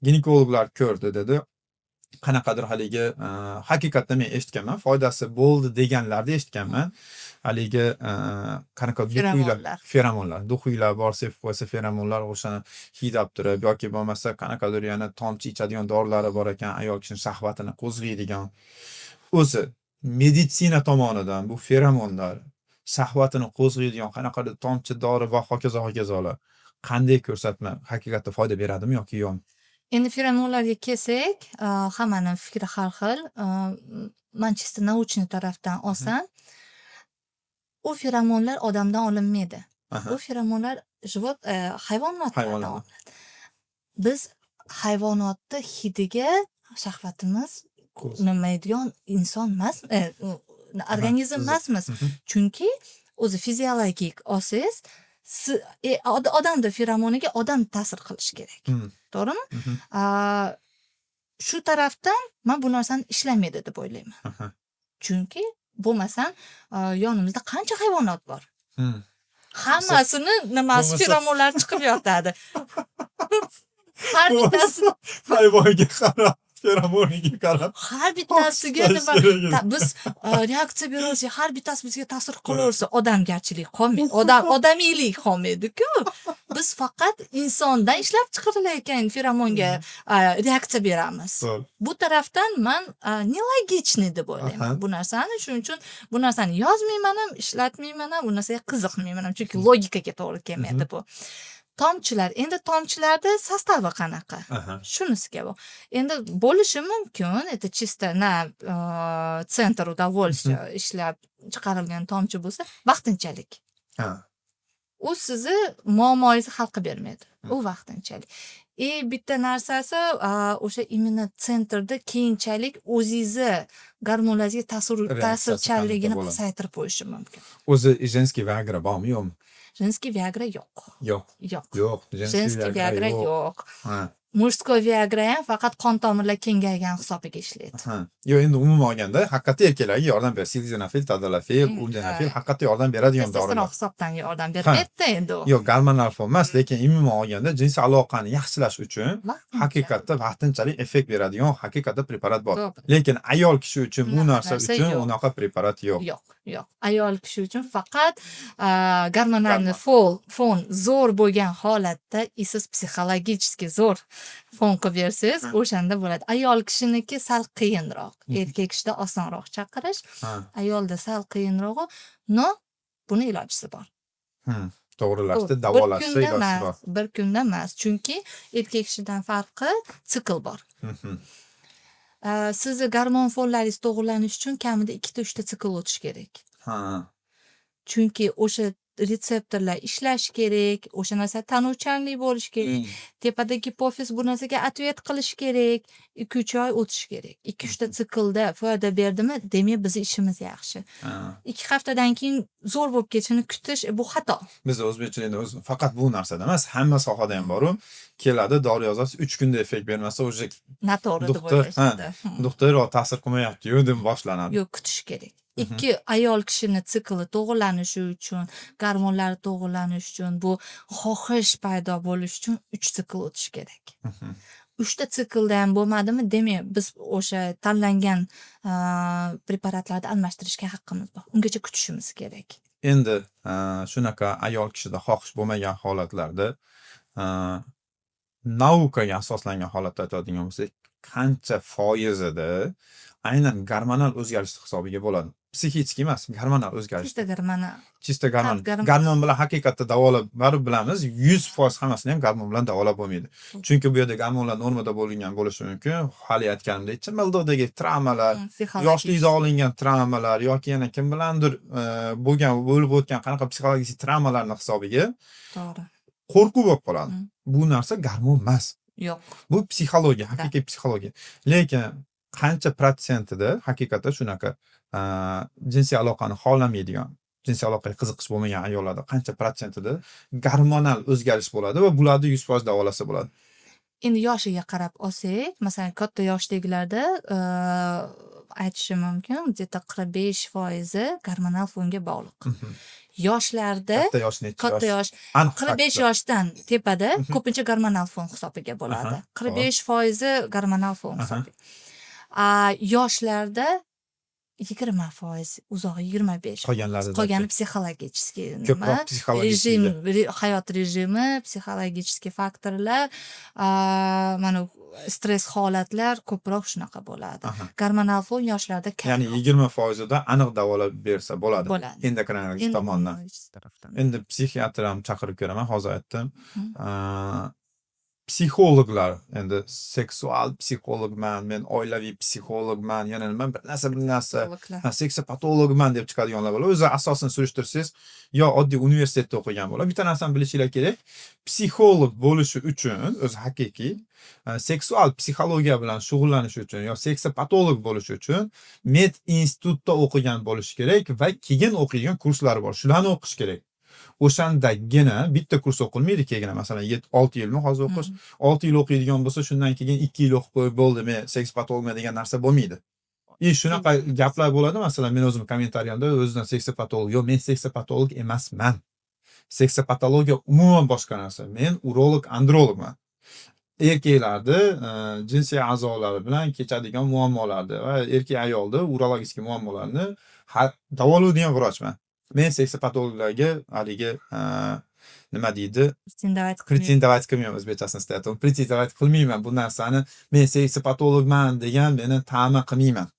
"Ginekologlar ko'rdi", dedi. Qanaqadir haligi haqiqatda men eshitganman, foydasi bo'ldi deganlarni eshitganman. Haligi qanaqa духи lar, Feromonlar. Feromonlar, духи lar bor, sepib qo'ysa feromonlar o'shani hidlab turib yoki bo'lmasa qanaqadir yana tomchi ichadigan dorilari bor ekan, ayol kishini shahvatini qo'zg'aydigan. O'zi meditsina tomonidan bu feromonlar, shahvatini qo'zg'aydigan qanaqadir tomchi dori va hokazo hokazolar qanday ko'rsatma haqiqatda foyda beradimi yoki yo'qmi? Endi feromonlarga kelsak, hammani fikri har xil. Man чисто научный tarafdan olsam, u feromonlar odamdan olinmaydi. U feromonlar hayvonotlardan Hayvonlardan. olinadi. Biz hayvonotni hidiga shahvatimiz nimaydigan inson emas, organizm emasmiz. Chunki o'zi fiziologik olsangiz, odamda feromoniga odam ta'sir qilishi kerak. To'g'rimi? Mhm. Shu tarafdan man bu narsani ishlamaydi deb o'ylayman. Chunki bo'lmasam, yonimizda qancha hayvonot bor. Hammasini nimasi Bo'lmasa feromonlar chiqib yotadi. Har bittasi hayvonga qarab, feromoniga qarab har bittasiga xohish nima kerak edi. Biz reaksiya beraversak, har bittasi bizga ta'sir qilaversa, odamgarchilik qolmaydi. Odam odamiylik qolmaydi-ku. Biz faqat insondan ishlab chiqarilayotgan feromonga reaksiya beramiz. To'g'ri. Bu tarafdan man нелогичный deb o'ylayman bu narsani. Shuning uchun bu narsani yozmayman ham, ishlatmayman ham, bu narsaga qiziqmayman ham, chunki logikaga to'g'ri kelmaydi bu. Tomchilar, endi tomchilarda состав i qanaqa? Shunisiga bu. Endi bo'lishi mumkin, это чисто на центр удовольствия ishlab chiqarilgan tomchi bo'lsa, vaqtinchalik. U sizni muammoyingizni hal qilib bermaydi. U vaqtinchalik. И bitta narsasi, o'sha именно центр da keyinchalik o'zingizni gormonlaringizga ta'sir Reaksiyasi ta'sirchanligini qanaqa bo'ladi? pasaytirib qo'yishi mumkin. O'zi женский Viagra bormi, yo'qmi? Женский Viagra yo'q. Yo'q. Yo'q. Yo'q, женский Женский Viagra Viagra yo'q. yo'q. Мужской Viagra ham faqat qon tomirlar kengaygan hisobiga ishlaydi. Ha. Yo'q, endi umuman olganda haqiqatda erkaklarga yordam beradi. Sildenafil, tadalafil, urdenafil haqiqatda yordam beradigan Testosteron dorilar. hisobdan yordam bermaydida endi u. Yo'q, gormonal fon emas, lekin umuman olganda jinsiy aloqani yaxshilash uchun Vaqtinchalik. haqiqatda vaqtinchalik effekt beradigan haqiqatda preparat bor. To'g'ri. Lekin ayol kishi uchun bu Unaqa narsa narsa uchun yo'q. unaqa preparat yo'q. Yo'q, yo'q. Ayol kishi uchun faqat gormonalniy Gormon. fon zo'r bo'lgan holatda и siz psixologически zo'r fon qilib bersangiz, o'shanda bo'ladi. Ayol kishiniki sal qiyinroq. Erkak kishida osonroq chaqirish, ayolda sal qiyinrog'i, но buni ilojisi bor. To'g'rilashda, To'g'ri. Bir davolashda kunda ilojisi emas, bor. bir kunda emas. Chunki erkak kishidan farqi sikl bor. Sizni gormon fonlaringiz to'g'irlanishi uchun kamida 2 ta 3 ta sikl o'tishi kerak. Chunki o'sha retseptorlar ishlashi kerak, o'sha narsa tanuvchanlik bo'lishi kerak. Tepada gipofiz bu narsaga ответ qilishi kerak. 2-3 oy o'tishi kerak. 2-3 ta siklda foyda berdimi, demak bizni ishimiz yaxshi. 2 haftadan keyin zo'r bo'lib ketishini kutish bu xato. Biz o'zbekchilikda o'zi faqat bu narsada emas, hamma sohada ham boru. Keladi, dori yozasiz, 3 kunda effekt bermasa уже Noto'g'ri deb doktor, ha, o'ylashadi. Doktor ta'sir qilmayapti-yu deb boshlanadi. Yo'q, kutish kerak. 2 ayol kishini sikli to'g'irlanishi uchun, gormonlari to'g'irlanishi uchun, bu xohish paydo bo'lishi uchun 3 sikl o'tishi kerak. 3 ta siklda ham bo'lmadimi, demak biz o'sha tanlangan preparatlarni almashtirishga haqqimiz bor. Ungacha kutishimiz kerak. Endi shunaqa ayol kishida xohish bo'lmagan holatlarda Наука ga asoslangan holatda aytadigan bo'lsak, qancha foizida aynan gormonal o'zgarish hisobiga bo'ladi? Psixik emas, gormonal o'zgarish. Чисто gormonal. Чисто gormon. Faqat gormon. Gormon bilan haqiqatda davolab, baribir bilamiz, 100% hammasini ham gormon bilan davolab bo'lmaydi. Chunki bu yerda gormonlar normada bo'lingan bo'lishi mumkin. Hali aytganimdek, chimildiqdagi travmalar, Psixologik. yoshlikda olingan travmalar yoki yana kim bilandir bo'lgan, bo'lib o'tgan qanaqa psixologik travmalarni hisobiga qo'rquv bo'lib qoladi. Bu narsa gormon emas. Yo'q. Bu psixologiya, haqiqiy psixologiya. Lekin qancha protsentida haqiqatda shunaqa jinsiy aloqani xohlamaydigan, jinsiy aloqaga qiziqish bo'lmagan ayollarda qancha protsentida gormonal o'zgarish bo'ladi va bularni 100% davolasa bo'ladi? Endi yoshiga qarab olsak, masalan, katta yoshdagilarda aytishim mumkin, где-то 45 foizi gormonal fonga bog'liq. Yoshlarda Katta yosh necha katta yosh? yosh Aniq 45 faktlar. yoshdan tepada ko'pincha gormonal fon hisobiga bo'ladi. 45 foizi gormonal fon hisobiga. A yoshlarda 20%, uzog'i 25. Qolganlarida Qolgani психологический nima, ko'proq psixologik rejim, hayot rejimi, психологический faktorlar, mana stress holatlar ko'proq shunaqa bo'ladi. Gormonal fon yoshlarda Ya'ni kamroq 20 foizida aniq davolab bersa bo'ladi. Bo'ladi. Endokrinologik tomondan. Endokrinologik tarafdan. Endi psixiatr ham chaqirib ko'raman, hozir aytdim. Psixologlar endi seksual psixologman, men oilaviy psixologman, yana nima bir narsa, bir narsa, Psixologlar. ha, seksopatologman deb chiqadiganlar bo'ladi. O'zi asosini surishtirsangiz, yo oddiy universitetda o'qigan bo'ladi. Bitta narsani bilishinglar kerak. Psixolog bo'lishi uchun, o'zi haqiqiy seksual psixologiya bilan shug'ullanish uchun yo seksopatolog bo'lish uchun med institutda o'qigan bo'lishi kerak va keyin o'qiydigan kurslari bor. Shularni o'qish kerak. O'shandagina bitta kurs o'qilmaydi keyin, masalan, 6 yilmi hozir o'qish? 6 yil o'qiydigan bo'lsa, shundan keyin 2 yil o'qib qo'yib bo'ldi, men seksopatologman degan narsa bo'lmaydi. И shunaqa gaplar bo'ladi, masalan, men o'zim kommentariyamda o'zidan seksopatolog, yo'q, men seksopatolog emasman. Seksopatologiya umuman boshqa narsa. Men urolog, andrologman. Erkaklarni jinsiy a'zolari bilan kechadigan muammolarni va erkak ayolni urologik muammolarni davolaydigan vrachman. Men seksopatologlarga haligi nima deydi? Претендовать qilmayman. Претендовать qilmayman, o'zbekchasini istayapman. Претендовать qilmayman bu narsani. Men seksopatologman degan meni ta'ma qilmayman.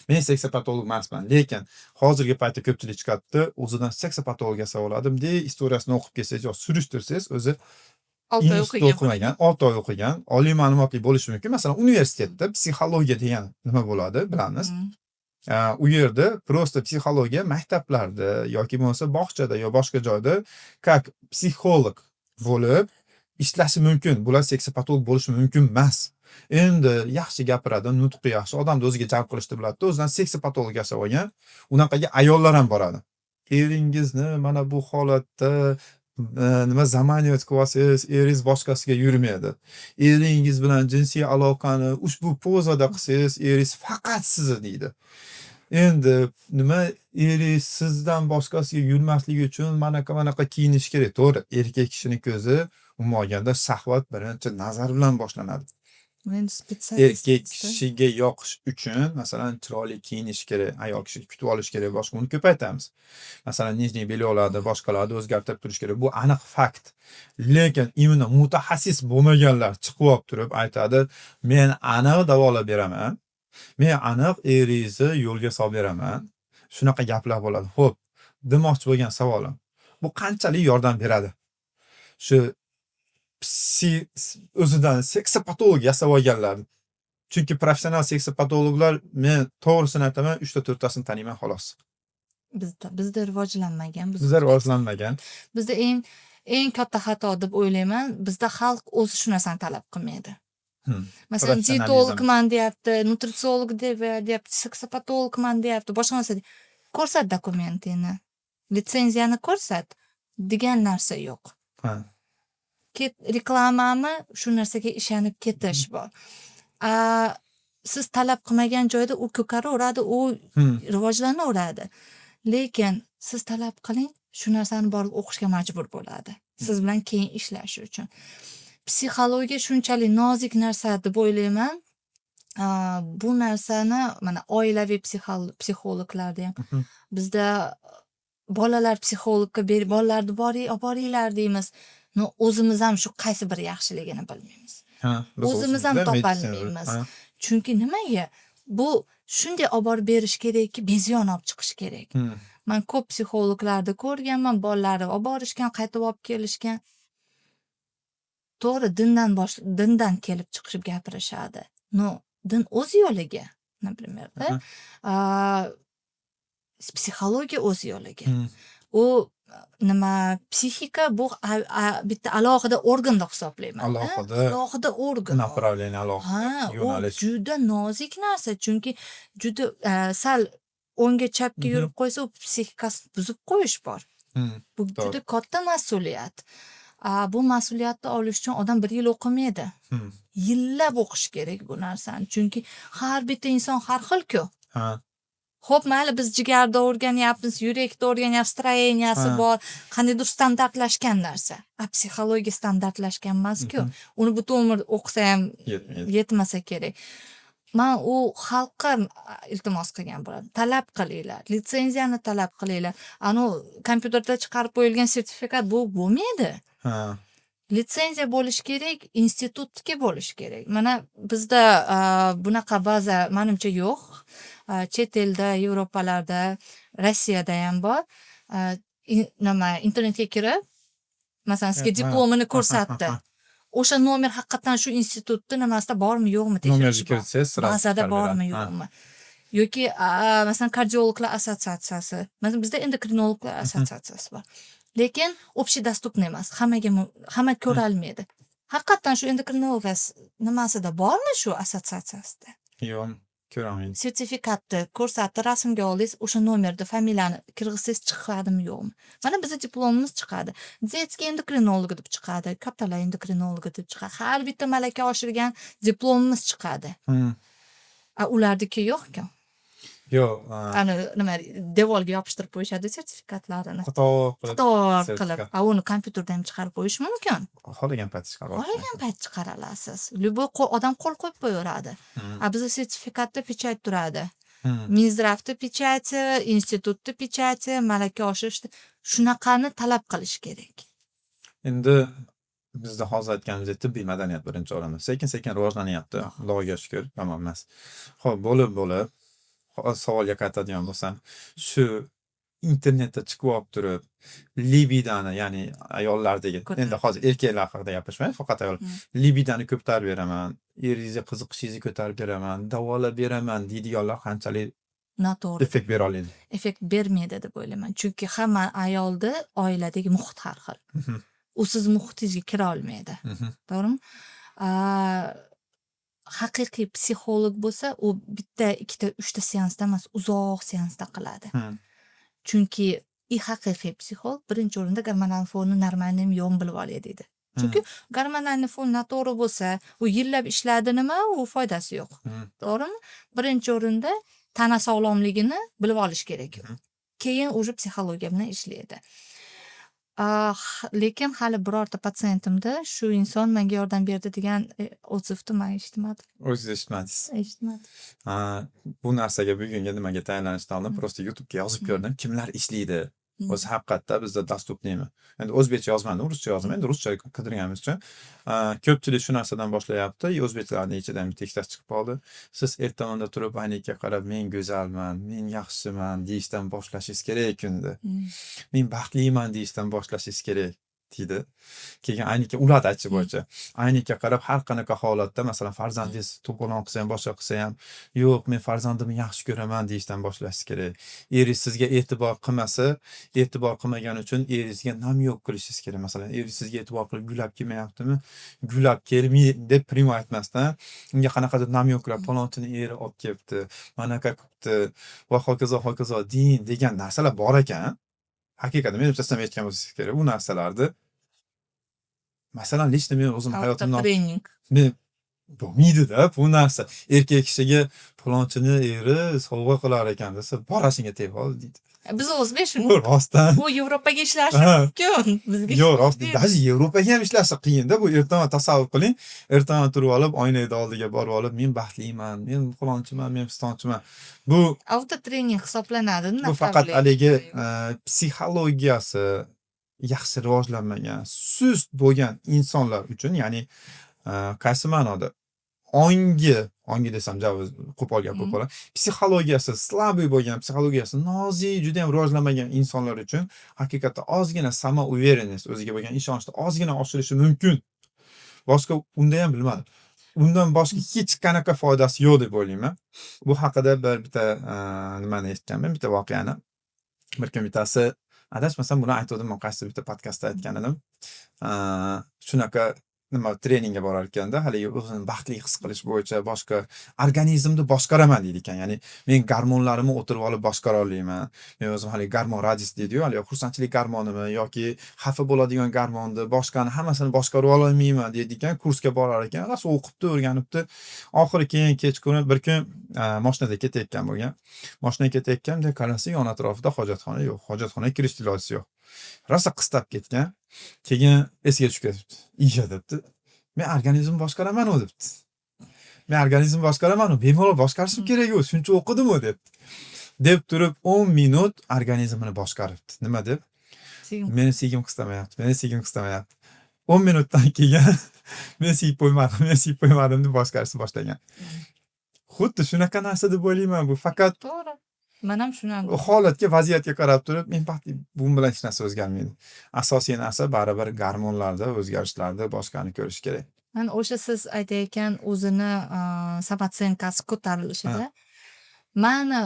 Men seksopatolog emasman, lekin hozirgi paytda ko'pchilik chiqyapti, o'zidan seksopatolog yasab oladi. Bunday istoriyasini o'qib kelsangiz yo surishtirsangiz, o'zi 6 oy institutda o'qigan. O'qimagan, 6 oy o'qigan, oliy ma'lumotli bo'lishi mumkin. Masalan, universitetda psixologiya degan nima bo'ladi, bilamiz. U yerda просто psixologiya maktablarda yoki bo'lmasa bog'chada yo boshqa joyda как psixolog bo'lib ishlashi mumkin. Bular seksopatolog bo'lishi mumkin emas. Endi yaxshi gapiradi, nutqi yaxshi, odamni o'ziga jalb qilishni biladida, o'zidan seksopatolog yasab olgan. Unaqaga ayollar ham boradi. Eringizni mana bu holatda nima заманивать qilib olsangiz, eringiz boshqasiga yurmaydi. Eringiz bilan jinsiy aloqani ushbu pozada qilsangiz, eringiz faqat sizni deydi. Endi nima, eringiz sizdan boshqasiga yurmasligi uchun manaqa manaqa kiyinish kerak. To'g'ri, erkak kishini ko'zi umuman olganda shahvat birinchi nazar bilan boshlanadi. Endi специалист Erkak kishiga yoqish uchun, masalan, chiroyli kiyinish kerak, ayol kishi kutib olish kerak, boshqa, uni ko'paytiramiz. Masalan, нижний бельё larda, boshqalarni o'zgartirib turish kerak. Bu aniq fakt. Lekin именно mutaxassis bo'lmaganlar chiqib olib turib aytadi: "Men aniq davolab beraman. Men aniq eringizni yo'lga solib beraman." Shunaqa gaplar bo'ladi. Xo'p, demoqchi bo'lgan savolim: bu qanchalik yordam beradi? Shu o'zidan seksopatolog yasab olganlar. Chunki professional seksopatologlar, men to'g'risini aytaman, 3 ta 4 tasini taniyman, xolos. Bizda rivojlanmagan. Bizda rivojlanmagan. Bizda eng eng katta xato deb o'ylayman, bizda xalq o'zi shu narsani talab qilmaydi. Masalan, Professionalizm. Dietologman deyapti, nutritsiolog deyapti, seksopatologman deyapti, boshqa narsa. Ko'rsat dokumentingni, litsenziyani ko'rsat degan narsa yo'q. Ket reklamami, shu narsaga ishonib ketish bor. A, siz talab qilmagan joyda u ko'karaveradi, u rivojlanaveradi. Lekin siz talab qiling, shu narsani borib o'qishga majbur bo'ladi, siz bilan keyin ishlashi uchun. Psixologiya shunchalik nozik narsa deb o'ylayman. Bu narsani mana oilaviy psixologlarda ham bizda bolalar psixologga bolalarni boring, olib boringlar deymiz. Но o'zimiz ham shu qaysi biri yaxshiligini bilmaymiz. Ha, biz O'zimiz ham o'zimizda topolmaymiz. Ha. Chunki nimaga? Bu shunday olib borib berish kerakki, beziyon olib chiqish kerak. Man ko'p psixologlarni ko'rganman, bolalarni olib borishgan, qaytib olib kelishgan. To'g'ri, dindan kelib chiqishib gapirishadi. Но din o'z yo'liga, например, да? Psixologiya o'z yo'liga. U nima, psixika bu bitta alohida organ deb hisoblayman. Alohida Alohida organ. Направление alohida Ha, u yo'nalish. juda nozik narsa, chunki juda sal o'ngga chapga yurib qo'ysa, u psixikasini buzib qo'yish bor. Bu juda katta mas'uliyat. Bu mas'uliyatni olish uchun odam bir yil o'qimaydi. Yillab o'qish kerak bu narsani. Chunki har bitta inson har xil-ku. Xo'p, mayli, biz jigarda o'rganyapmiz, yurakda o'rganyapmiz, строения si bor, qandaydir standartlashgan narsa. A psixologiya standartlashgan emas-ku. Uni butun umr o'qisa ham Yetmaydi. yetmasa kerak. Man u xalqqa iltimos qilgan bo'lardim. Talab qilinglar, litsenziyani talab qilinglar. Anu kompyuterda chiqarib qo'yilgan sertifikat bu bo'lmaydi. Litsenziya bo'lishi kerak, institutniki bo'lishi kerak. Mana bizda bunaqa baza manimcha yo'q. Chet elda, Yevropalarda, Rossiyada ham bor. Nima, internetga kirib, masalan, sizga diplomini ko'rsatdi. O'sha nomer haqiqatdan shu institutni nimasida bormi, yo'qmi Nomerni tekshirish bor. kiritsangiz, сразу Bazada chiqarib bormi, beradi. Ha. yo'qmi? Yoki masalan, kardiologlar assotsiatsiyasi. Masalan, bizda endokrinologlar assotsiatsiyasi bor. Lekin общедоступный emas. Hammaga hamma ko'ra olmaydi. Haqiqatdan shu endokrinologlar nimasida bormi shu assotsiatsiyasida? Yo'q, ko'rolmaydi. Sertifikatni ko'rsatdi, rasmga oldingiz, o'sha nomerni, familiyani kirgizsangiz chiqadimi, yo'qmi? Mana bizni diplomimiz chiqadi. Детский endokrinolog deb chiqadi, kattalar endokrinologi deb chiqadi. Har bitta malaka oshirgan diplomimiz chiqadi. A ularniki yo'q-ku. Yo'q. Ani nima, devorga yopishtirib qo'yishadi sertifikatlarini. Qator qilib Qator qilib. sertifikat. A uni kompyuterda ham chiqarib qo'yish mumkin. Xohlagan payt chiqarib olish Xohlagan mumkin. payt chiqara olasiz. Любой odam qo'l qo'yib qo'yaveradi. A bizda sertifikatda печать turadi. Минздрав ni печати, institutni печати, malaka oshirishni, shunaqani talab qilish kerak. Endi bizda hozir aytganimizdek, tibbiy madaniyat birinchi o'rinda. Sekin-sekin rivojlanyapti. Xudoga shukur, yomon emas. Xo'p, bo'lib-bo'lib, hozir savolga qaytadigan bo'lsam, shu internetda chiqib olib turib, libidani, ya'ni ayollardagi, endi Ko'tarib. hozir erkaklar haqida gapirishmayman, faqat ayol. Libidani ko'tarib beraman, eringizni qiziqishingizni ko'tarib beraman, davolab beraman deydiganlar qanchalik Noto'g'ri. effekt bera oladi? Effekt bermaydi deb o'ylayman. Chunki hamma ayolni oiladagi muhit har xil. U siz muhitingizga kira olmaydi. To'g'rimi? Haqiqiy psixolog bo'lsa, u bitta, ikkita, uchta seansda emas, uzoq seansda qiladi. Chunki и haqiqiy psixolog birinchi o'rinda gormonal fonni нормальный mi, yo'qmi bilib olay deydi. Chunki gormonal fon noto'g'ri bo'lsa, u yillab ishladi nima, u foydasi yo'q. To'g'rimi? Birinchi o'rinda tana sog'lomligini bilib olish kerak. Keyin уже psixologiya bilan ishlaydi. Lekin hali birorta patsientimda shu inson menga yordam berdi degan отзыв ni man eshitmadim. O'zingiz eshitmadingiz. Eshitmadim. Ha, bu narsaga bugungi nimaga tayinlanishdan oldin просто YouTube'ga yozib ko'rdim, kimlar ishlaydi. O'zi haqiqatda bizda доступный mi? Endi o'zbekcha yozmadim, ruscha yozdim. Endi ruscha qidirganim uchun. Ko'pchilik shu narsadan boshlayapti. O'zbeklarning ichidan bitta ikkitasi chiqib qoldi. Siz ertaman turib oynaga qarab, men go'zalman, men yaxshiman deyishdan boshlashingiz kerak kunni. Men baxtliman deyishdan boshlashingiz kerak deydi. Keyin aynakka, ularni aytishi bo'yicha, aynakka qarab har qanaqa holatda, masalan, farzandingiz to'polon qilsa ham, boshqa qilsa ham, yo'q, men farzandimni yaxshi ko'raman deyishdan boshlashingiz kerak. Eringiz sizga e'tibor qilmasa, e'tibor qilmagani uchun eringizga намёк qilishingiz kerak. Masalan, eringiz sizga e'tibor qilib gul olib kelmayaptimi, gul olib kelmay deb прямо aytmasdan, unga qanaqadir намёк lar, palonchini eri olib kelibdi, manaqa qilibdi va hokazo, hokazo deyin degan narsalar bor ekan. Haqiqatdan menimcha siz ham eshitgan bo'lsangiz kerak bu narsalarni. Masalan, лично men o'zim hayotimdan Trening. Men bo'lmaydi-da bu narsa. Erkak kishiga palonchini eri sovg'a qilar ekan desa, "Borasingga tegib qol" deydi. Biz o'zbek shuni. Bu rostdan. Bu Yevropaga ishlashi mumkin. Bizga Yo'q, rost. Даже Yevropaga ham ishlashi qiyin-da. Bu ertaman tasavvur qiling. Ertaman turib olib, oynayni oldiga borib olib, men baxtliman, men falonchiman, men pistonchiman. Bu Avtotrening hisoblanadi. Bu faqat haligi psixologiyasi yaxshi rivojlanmagan, sust bo'lgan insonlar uchun, ya'ni qaysi ma'noda, ongi desam qo'pol gap bo'lib qoladi, psixologiyasi слабый bo'lgan, psixologiyasi nozik, judayam rivojlanmagan insonlar uchun haqiqatda ozgina самоуверенность, o'ziga bo'lgan ishonchni ozgina oshirishi mumkin. Boshqa unda ham bilmadim. Undan boshqa hech qanaqa foydasi yo'q deb o'ylayman. Bu haqida bir bitta nimani eshitganman, bitta voqeani. Bir kun bittasi, adashmasam, buni aytgandim, man qaysidir bitta podkastda aytgan edim. Shunaqa nima, treningga borar ekanda, haligi o'zini baxtli his qilish bo'yicha boshqa, organizmni boshqaraman deydi ekan. Ya'ni men gormonlarimni o'tirib olib boshqara olmayman. Men o'zim haligi гормон радости deydiyu, haligi xursandchilik gormonimi yoki xafa bo'ladigan gormonni, boshqani hammasini boshqarib ololmayman deydi ekan. Kursga borar ekan, rosa o'qibdi, o'rganibdi. Oxiri keyin kechqurun bir kun mashinada ketayotgan bo'lgan. Mashinada ketayotganda qarasa, yon atrofida hojatxona yo'q. Hojatxonaga kirish ilojisi yo'q. Rosa qistab ketgan. Keyin esiga tushib ketibdi. "Iya", debdi. "Men organizmni boshqaraman-u", debdi. "Men organizmni boshqaraman-u, bemalol boshqarishim kerak-u, shuncha o'qidim-u", debdi. Deb turib 10 minut organizmini boshqaribdi. Nima deb? "Meni siygim qistamayapti, meni siygim qistamayapti." 10 minutdan keyin "Men siyib qo'ymadim, men siyib qo'ymadim" deb boshqarishni boshlagan. Xuddi shunaqa narsa deb o'ylayman bu. Faqat To'g'ri. Man ham shuni holatga, vaziyatga qarab turib, men baxtli, bu bilan hech narsa o'zgarmaydi. Asosiy narsa baribir gormonlarda o'zgarishlarni, boshqani ko'rish kerak. Mana o'sha siz aytayotgan o'zini самооценка si ko'tarilishida mani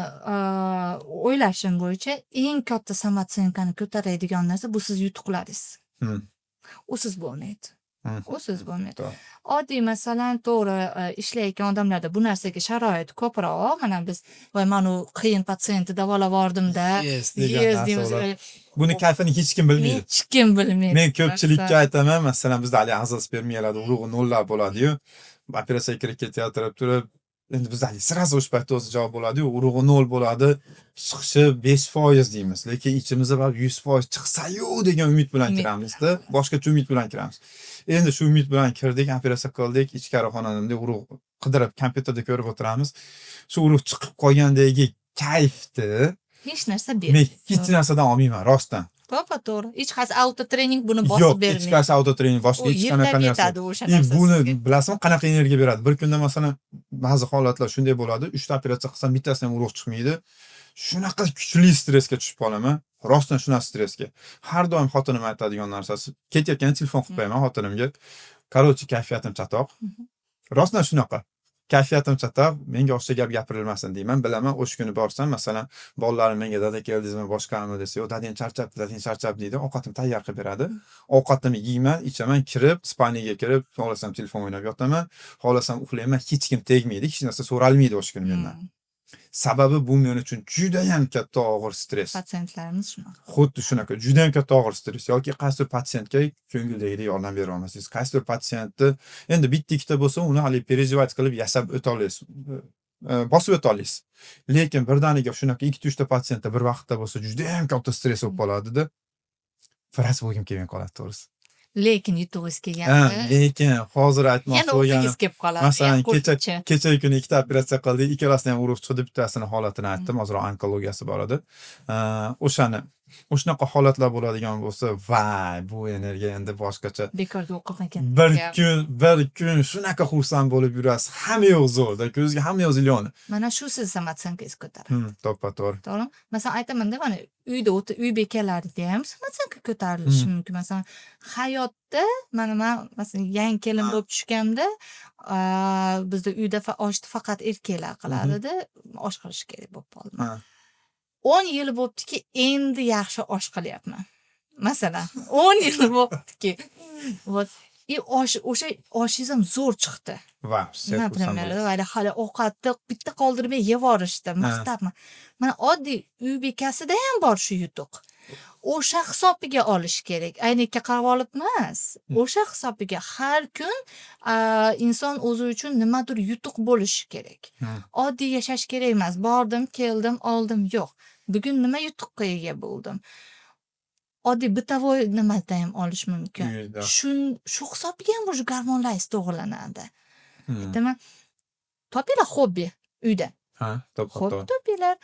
o'ylashim bo'yicha eng katta самооценка ni ko'taradigan narsa bu siz yutuqlaringiz. Usiz bo'lmaydi. Usiz bo'lmaydi. Oddiy, masalan, to'g'ri, ishlayotgan odamlarda bu narsaga sharoit ko'proq. Mana biz, "Voy, mana u qiyin patsientni davolavordim-da." Yes degan Yes narsa deymiz. bo'ladi. Buni kayfini hech kim bilmaydi. Hech kim bilmaydi. Men ko'pchilikka aytaman, masalan, bizda haligi azospermiyalarda urug'i nollar bo'ladi-yu, operatsiyaga kirib ketayotib turib, endi bizda haligi сразу o'sha paytda o'zi javob bo'ladi-yu, urug'i nol bo'ladi, chiqishi 5% deymiz, lekin ichimizda baribir 100% chiqsa-yu degan umid bilan Umid kiramizda, boshqacha umid bilan kiramiz. Endi shu umid bilan kirdik, operatsiya qildik, ichkari xonada urug' qidirib kompyuterda ko'rib o'tiramiz. Shu urug' chiqib qolgandagi kayfni Hech narsa men bermaydi. hech narsadan olmayman, rostdan. To'ppa-to'g'ri. Hech qaysi autotrening buni Yo'q, bosib hech bermaydi. qaysi autotrening, boshqa U hech qanaqa yillab narsa. yetadi o'sha И narsa buni sizga. bilasizmi, qanaqa energiya beradi? Bir kunda, masalan, ba'zi holatlar shunday bo'ladi, 3 ta operatsiya qilsam, bittasida ham urug' chiqmaydi. Shunaqa kuchli stressga tushib qolaman. Rostdan shunaqa stressga. Har doim xotinim aytadigan narsasi, ketayotganda telefon qilib qo'yaman xotinimga. Короче, kayfiyatim chatoq. Rostdan shunaqa. Kayfiyatim chatoq, menga o'xsha gap gapirilmasin deyman. Bilaman, o'sha kuni borsam, masalan, bolalarim menga "Dada, keldingizmi, boshqami" desa, "Yo'q, dadang charchabdi, dadang charchabdi" deydi. Ovqatimni tayyor qilib beradi. Ovqatimni yeyman, ichaman, kirib, спальня ga kirib, xohlasam telefon o'ynab yotaman, xohlasam uxlayman, hech kim tegmaydi, hech narsa so'ralmaydi o'sha kuni mendan. Sababi bu men uchun judayam katta og'ir stress. Patsientlarimiz shunaqa. Xuddi shunaqa, judayam katta og'ir stress yoki qaysidir patsientga ko'ngildagidek yordam bera olmasangiz, qaysidir patsientni endi bitta ikkita bo'lsa, uni haligi переживать qilib yasab o'ta olasiz. Bosib o'ta olasiz. Lekin birdaniga shunaqa ikkita, uchta patsientda bir vaqtda bo'lsa, judayam katta stress bo'lib qoladida. Vrach bo'lgim kelmay qoladi, to'g'risi. Lekin yutug'ingiz Ha, kelganda lekin hozir aytmoqchi yana bo'lganim, o'qigingiz kelib qoladi. masalan, kecha qo'shimcha. kecha kuni ikkita operatsiya qildik, ikkalasida ham urug' chiqdi, bittasini holatini aytdim, ozroq onkologiyasi bor edi. O'shani o'shanaqa holatlar bo'ladigan bo'lsa, vay, bu energiya endi boshqacha. Bekorga o'qimagan. Bir kun, bir kun shunaqa xursand bo'lib yurasiz. Hamma yoq zo'rda, ko'zga hamma yoq зелёный. Mana shu siz самооценка ngiz ko'taradi. To'ppa-to'g'ri. To'g'rimi? Masalan, aytamanda, mana uyda uy bekalarida ham самооценка ko'tarilishi mumkin. Masalan, hayotda mana man, masalan, yangi kelin bo'lib tushganda, bizda uyda oshni faqat erkaklar qilardi. Osh qilish kerak bo'lib qoldi. 10 yil bo'libdiki, endi yaxshi osh qilyapman. Masalan, 10 yil bo'libdiki. Вот. И osh, o'sha oshingiz ham zo'r chiqdi. Вообще xursand Например, bo'lasiz. hali ovqatni bitta qoldirmay yevorishdi, maqtabman. Mana oddiy uy bekasida ham bor shu yutuq. O'sha hisobiga olish kerak. Aynakka qarab olib emas. O'sha hisobiga har kun inson o'zi uchun nimadir yutuq bo'lishi kerak. Oddiy yashash kerak emas. Bordim, keldim, oldim, yo'q. Bugun nima yutuqqa ega bo'ldim? Oddiy бытовой nimada ham olish mumkin. Uyda. Shu hisobiga ham уже gormonlaringiz to'g'rilanadi. Aytaman, topinglar hobbi uyda. Ha, Hobbi to'ppa-to'g'ri. topinglar.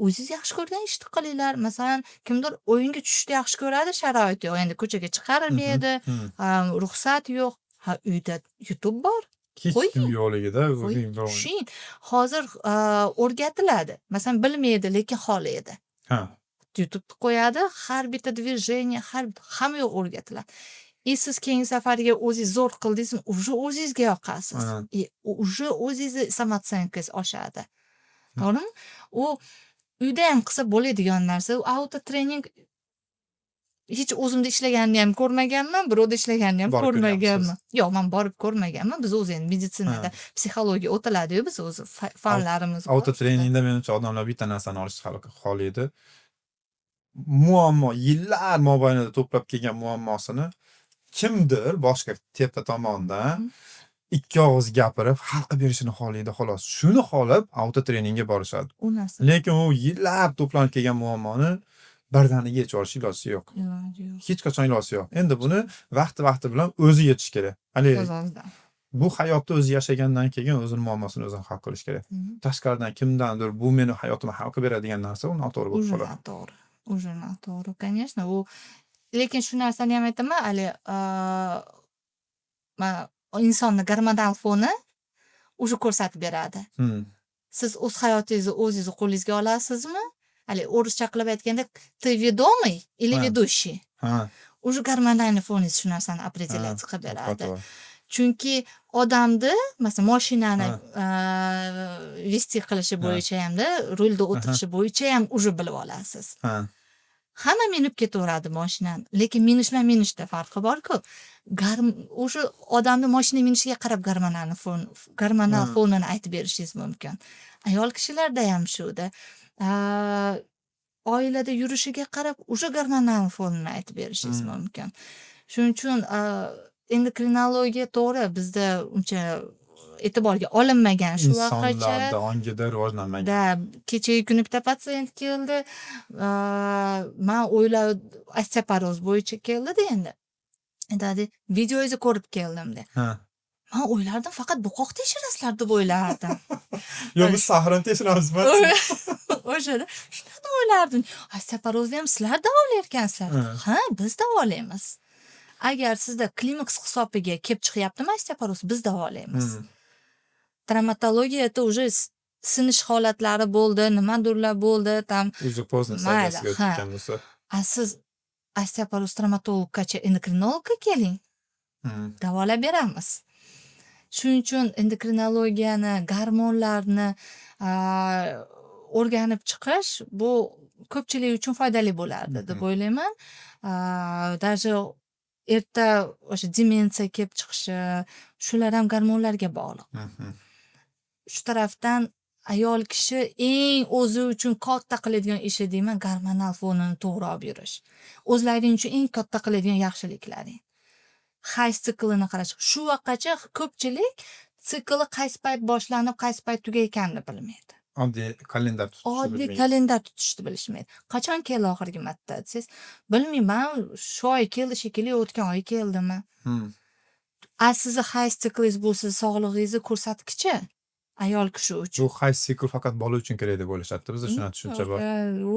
O'zingiz yaxshi ko'rgan ishni qilinglar. Masalan, kimdir o'yinga tushishni yaxshi ko'radi, sharoit yo'q. Endi ko'chaga chiqarilmaydi, ruxsat yo'q. Ha, uyda YouTube bor. Hech Qo'ying. kim yo'qligida Qo'ying, o'zing bir tushing. Hozir o'rgatiladi. Masalan, bilmaydi, lekin xohlaydi. YouTubeni qo'yadi, har bitta движение, har bitta hamma yoq o'rgatiladi. И siz keyingi safariga o'zingiz zo'r qildingizmi, уже o'zingizga yoqasiz. И уже o'zingizni самооценка ngiz oshadi. To'g'rimi? U uyda ham qilsa bo'ladigan narsa. U auto trening hech o'zimda ishlaganini ham ko'rmaganman, birovda ishlaganini ham Borib ko'rganmisiz? ko'rmaganman. Yo'q, man borib ko'rmaganman. Biz o'zi endi meditsinada psixologiya o'tiladi-yu, biz o'zi fanlarimiz bor. Auto treningda menimcha odamlar bitta narsani olishni xohlaydi. Muammo yillar mobaynida to'plab kelgan muammosini kimdir boshqa tepa tomondan ikki og'iz gapirib hal qilib berishini xohlaydi, xolos. Shuni xohlab auto treningga borishadi. U narsa Lekin u yillab to'planib kelgan muammoni birdaniga yechib olish iloji yo'q. Iloji yo'q. Hech qachon iloji yo'q. Endi buni vaqti-vaqti bilan o'zi yechish kerak. Haligi O'z-o'zidan. bu hayotda o'zi yashagandan keyin o'zini muammosini o'zini hal qilish kerak. Tashqaridan kimdandir bu meni hayotimni hal qilib beradigan narsa, u noto'g'ri bo'lib Уже qoladi. noto'g'ri. Уже noto'g'ri, конечно, u lekin shu narsani ham aytaman, hali insonni gormonal foni уже ko'rsatib beradi. Siz o'z hayotingizni o'zingizni qo'lingizga olasizmi? Haligi o'rischa qilib aytganda, ты ведомый или ведущий? Уже гормональный foningiz shu narsani определять qilib beradi. To'g'ri. Chunki odamni, masalan, moshinani вести qilishi bo'yicha hamda rulda o'tirishi bo'yicha ham уже bilib olasiz. Hamma minib ketaveradi moshinani, lekin minish bilan minishda farqi bor-ku. O'sha odamni moshina minishiga qarab gormonal fonini aytib berishingiz mumkin. Ayol kishilarda ham shuda. Oilada yurishiga qarab o'sha gormonal fonini aytib berishingiz mumkin. Shuning uchun endokrinologiya, to'g'ri, bizda uncha e'tiborga olinmagan shu vaqtgacha. Insonlarda ongida rivojlanmagan. Да, kechagi kuni bitta patsient keldi. Man o'ylab, osteoporoz bo'yicha keldida endi. Aytadi, videongizni ko'rib keldim de. Man o'ylardim, faqat bo'qoq tekshirasizlar deb o'ylardim. Yo'q, biz сахар ni tekshiramizmi? O'shada shunaqa deb o'ylardim. Osteoporozni ham sizlar davolayotgansizlar. Ha, biz davolaymiz. Agar sizda klimaks hisobiga kelib chiqyaptimi osteoporoz, biz davolaymiz. Travmatologiya это уже sinish holatlari bo'ldi, nimadirlar bo'ldi, там Уже поздно mayli, stadiyasiga ha. o'tgan bo'lsa. A siz osteoporoz travmatologgacha endokrinologga keling. Davolab beramiz. Shuning uchun endokrinologiyani, gormonlarni o'rganib chiqish bu ko'pchilik uchun foydali bo'lardi deb o'ylayman. Даже erta o'sha demensiya kelib chiqishi, shular ham gormonlarga bog'liq. Shu tarafdan ayol kishi eng o'zi uchun katta qiladigan ishi deyman, gormonal fonini to'g'ri olib yurish. O'zlaring uchun eng katta qiladigan yaxshiliklaring. Hayz siklini qarash. Shu vaqtgacha ko'pchilik sikli qaysi payt boshlanib, qaysi payt tugayotganini bilmaydi. Oddiy kalendar tutishni Oddiy bilmaydi. kalendar tutishni bilishmaydi. Qachon keldi oxirgi marta desangiz, bilmayman, shu oy keldi shekilli, o'tgan oy keldimi? A sizni hayz siklingiz bu sizni sog'lig'ingizni ko'rsatkichi ayol kishi uchun. Bu hayz sikl faqat bola uchun kerak deb o'ylashadi. Bizda shunaqa tushuncha bor.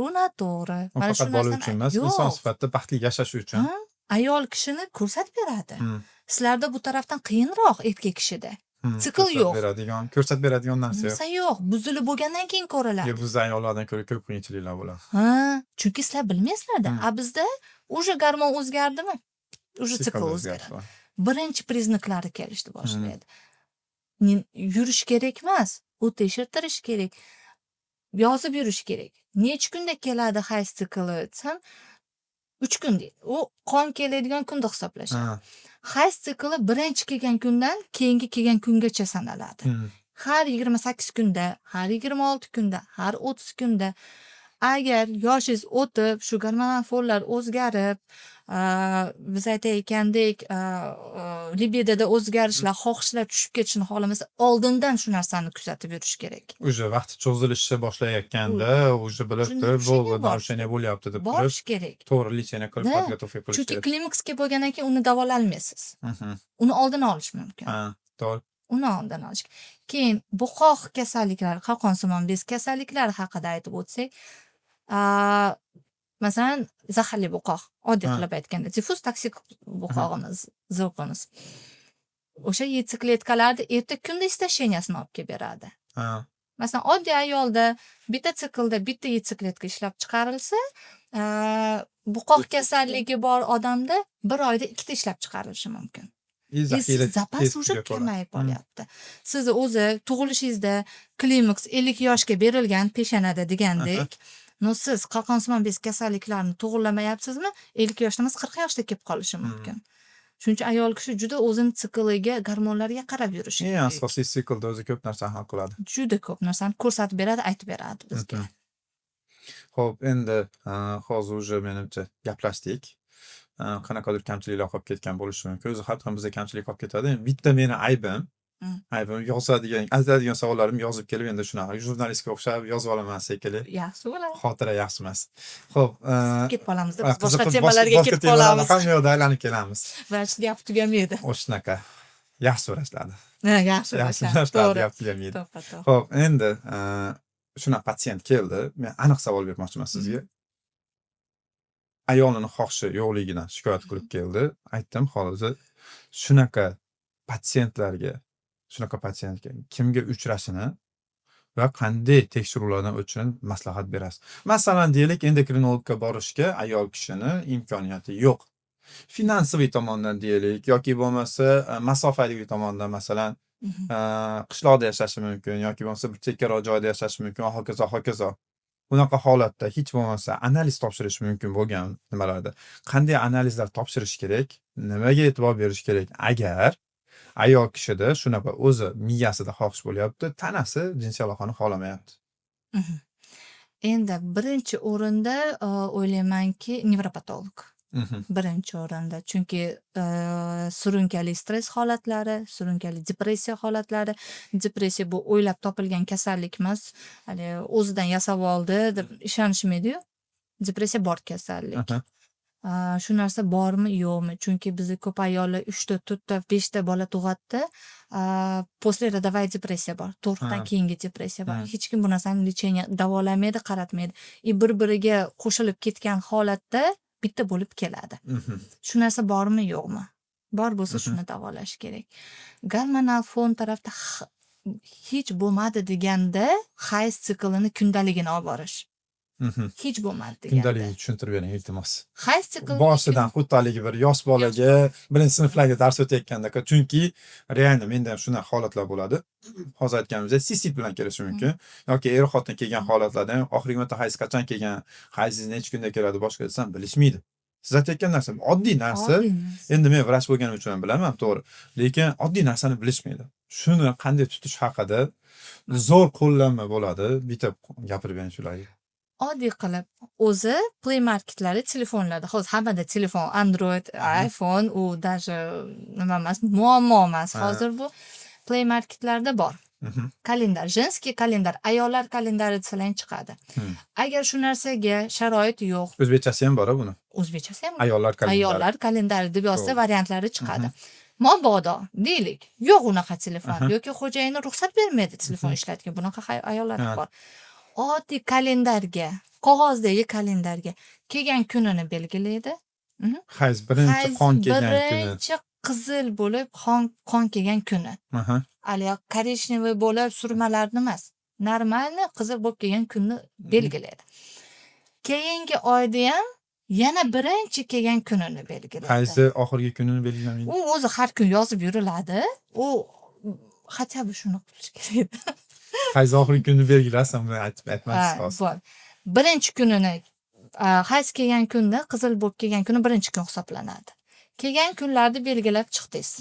U noto'g'ri. U Mana shu faqat bola narsani uchun emas, inson yo'q. sifatida baxtli yashash uchun. Ha, ayol kishini ko'rsatib beradi. Sizlarda bu tarafdan qiyinroq erkak kishida. Sikl Ko'rsatib yo'q. beradigan narsa yo'q. Narsa yo'q. Buzilib bo'lgandan keyin ko'riladi. Yo, bizda ayollardan ko'ra ko'p qiyinchiliklar bo'ladi. Ha, chunki sizlar bilmaysizlarda. A bizda уже gormon o'zgardimi? Уже Sikl sikl o'zgarishi o'zgaradi. bor. Birinchi признак lari kelishni boshlaydi. Yurish kerak emas, u tekshirtirish kerak. Yozib yurish kerak. Necha kunda keladi hayz sikli desam, 3 kun deydi. U qon keladigan kunda hisoblashadi. Hayz sikli birinchi kelgan kundan keyingi kelgan kungacha sanaladi. Har 28 kunda, har 26 kunda, har 30 kunda. Agar yoshingiz o'tib, shu gormonal fonlar o'zgarib, biz aytayotgandek, libidoda o'zgarishlar, xohishlar tushib ketishini xohlamasa, oldindan shu narsani kuzatib yurish kerak. Уже vaqti cho'zilishni boshlayotganda, уже bilib Shuni turib, shunga bo'ldi, borish нарушение bo'lyapti deb turib, borish kerak. to'g'ri лечение qilib, Да. подготовка qilish Chunki kerak. klimaksga bo'lgandan keyin uni davolalmaysiz. Uni oldini olish mumkin. Ha, to'g'ri. Uni oldini olish. Keyin bo'qoq kasalliklari, qalqonsimon bez kasalliklari haqida aytib o'tsak, masalan, zaharli bo'qoq, oddiy qilib aytganda, diffuz toksik bo'qog'imiz, ЗОП imiz. O'sha яйцеклетка larni erta kunda истощения sini olib kelib beradi. Masalan, oddiy ayolda bitta siklda bitta яйцеклетка ishlab chiqarilsa, bo'qoq kasalligi bor odamda bir oyda ikkita ishlab chiqarilishi mumkin. И И zaxira zapas tez уже tugab qoladi. Kamayib boryapti. Sizni o'zi tug'ilishingizda klimaks 50 yoshga berilgan peshonada degandek, но siz qalqonsimon bez kasalliklarini to'g'irlamayapsizmi, 50 yoshda emas, 40 yoshda kelib qolishi mumkin. Shuning uchun ayol kishi juda o'zini sikliga, gormonlarga qarab yurishi Eng kerak. asosiy siklda o'zi ko'p narsani hal qiladi. Juda ko'p narsani ko'rsatib beradi, aytib beradi bizga. Xo'p, endi hozir уже menimcha gaplashdik. Qanaqadir kamchiliklar qolib ketgan bo'lishi mumkin. O'zi har ham bizda kamchilik qolib ketadi. Endi bitta meni aybim, aybim yozadigan, aytadigan savollarimni yozib kelib, endi shunaqa jurnalistga o'xshab yozib olaman shekilli. Yaxshi bo'ladi. Xotira yaxshi emas. Xo'p, Ketib qolamiz, biz boshqa qiziqib temalarga boshqa ketib temalarni qolamiz. Hamma yoqda aylanib kelamiz. Vrachni gapi tugamaydi. O'shanaqa. Yaxshi vrachlarni. Ha, yaxshi Yaxshi vrachlar. vrachlarni To'g'ri. gap tugamaydi. To'ppa-to'g'ri. Xo'p, endi shunaqa patsient keldi. Men aniq savol bermoqchiman sizga. Ayolini xohishi yo'qligidan shikoyat qilib keldi. Aytdim, hozir shunaqa patsientlarga, shunaqa patsientga kimga uchrashini va qanday tekshiruvlardan o'tishini maslahat berasiz. Masalan, deylik, endokrinologga borishga ayol kishini imkoniyati yo'q. Финансовый tomondan deylik yoki bo'lmasa masofaviy tomondan, masalan, qishloqda yashashi mumkin yoki bo'lmasa bir chekkaroq joyda yashashi mumkin va hokazo, hokazo. Bunaqa holatda hech bo'lmasa analiz topshirish mumkin bo'lgan nimalarda qanday analizlar topshirish kerak, nimaga e'tibor berish kerak agar ayol kishida shunaqa o'zi miyasida xohish bo'lyapti, tanasi jinsiy aloqani xohlamayapti? Endi birinchi o'rinda o'ylaymanki, nevropatolog. Birinchi o'rinda. Chunki surunkali stress holatlari, surunkali depressiya holatlari, depressiya bu o'ylab topilgan kasallik emas, haligi o'zidan yasab oldi deb ishonishmaydi-yu. Depressiya bor kasallik. Shu narsa bormi, yo'qmi? Chunki bizda ko'p ayollar 3 ta, 4 ta, 5 ta bola tug'adida, послеродовая depressiya bor. Tug'ruqdan keyingi depressiya bor. Hech kim bu narsani лечение davolamaydi, qaratmaydi. И bir-biriga qo'shilib ketgan holatda bitta bo'lib keladi. Shu narsa bormi, yo'qmi? Bor bo'lsa, shuni davolash kerak. Gormonal fon tarafda hech bo'lmadi deganda hayz siklini kundaligini olib borish. Hech bo'lmadi deganda. Kundaligini tushuntirib bering, iltimos. Hayz siklini Boshidan xuddi haligi bir yosh bolaga birinchi sinflarga dars o'tayotgandaka, chunki реально menda ham shunaqa holatlar bo'ladi. Hozir aytganimizdek, sistit bilan kelishi mumkin yoki er xotin kelgan holatlarda ham oxirgi marta hayz qachon kelgan, hayzingiz necha kunda keladi, boshqa desam bilishmaydi. Siz aytayotgan narsa oddiy narsa. Oddiy narsa. Endi men vrach bo'lganim uchun ham bilaman, to'g'ri. Lekin oddiy narsani bilishmaydi. Shuni qanday tutish haqida zo'r qo'llanma bo'ladi. Bitta gapirib bering shularga. Oddiy qilib o'zi Play Marketlarda, telefonlarda, hozir hammada telefon Android, iPhone, u даже nima emas, muammo emas. Hozir bu Play Marketlarda bor. Kalendar, женский kalendar, ayollar kalendari desalar chiqadi. Agar shu narsaga sharoit yo'q, O'zbekchasi ham bor buni. O'zbekchasi ham. Ayollar kalendari. Ayollar kalendari deb yozsa, variantlari chiqadi. Mabodo, deylik, yo'q unaqa telefon yoki xo'jayini ruxsat bermaydi telefon ishlatga, bunaqa ayollar ham bor. Oddiy kalendarga, qog'ozdagi kalendarga kelgan kunini belgilaydi. Hayz birinchi Hayz qon kelgan kuni. Birinchi qizil bo'lib qon kelgan kuni. Haligi коричневый bo'lib surmalarni emas. Нормальный qizil bo'lib kelgan kunni belgilaydi. Keyingi oyda ham yana birinchi kelgan kunini belgilaydi. Hayzni oxirgi kunini belgilamaydi. U o'zi har kun yozib yuriladi. U хотя бы shuni qilish kerak. Hayzni oxirgi kunini belgilasam, buni aytib aytmadingiz Ha, hozir. bor. Birinchi kunini hayz kelgan kunda, qizil bo'lib kelgan kuni birinchi kun hisoblanadi. Kelgan kunlarni belgilab chiqdingiz.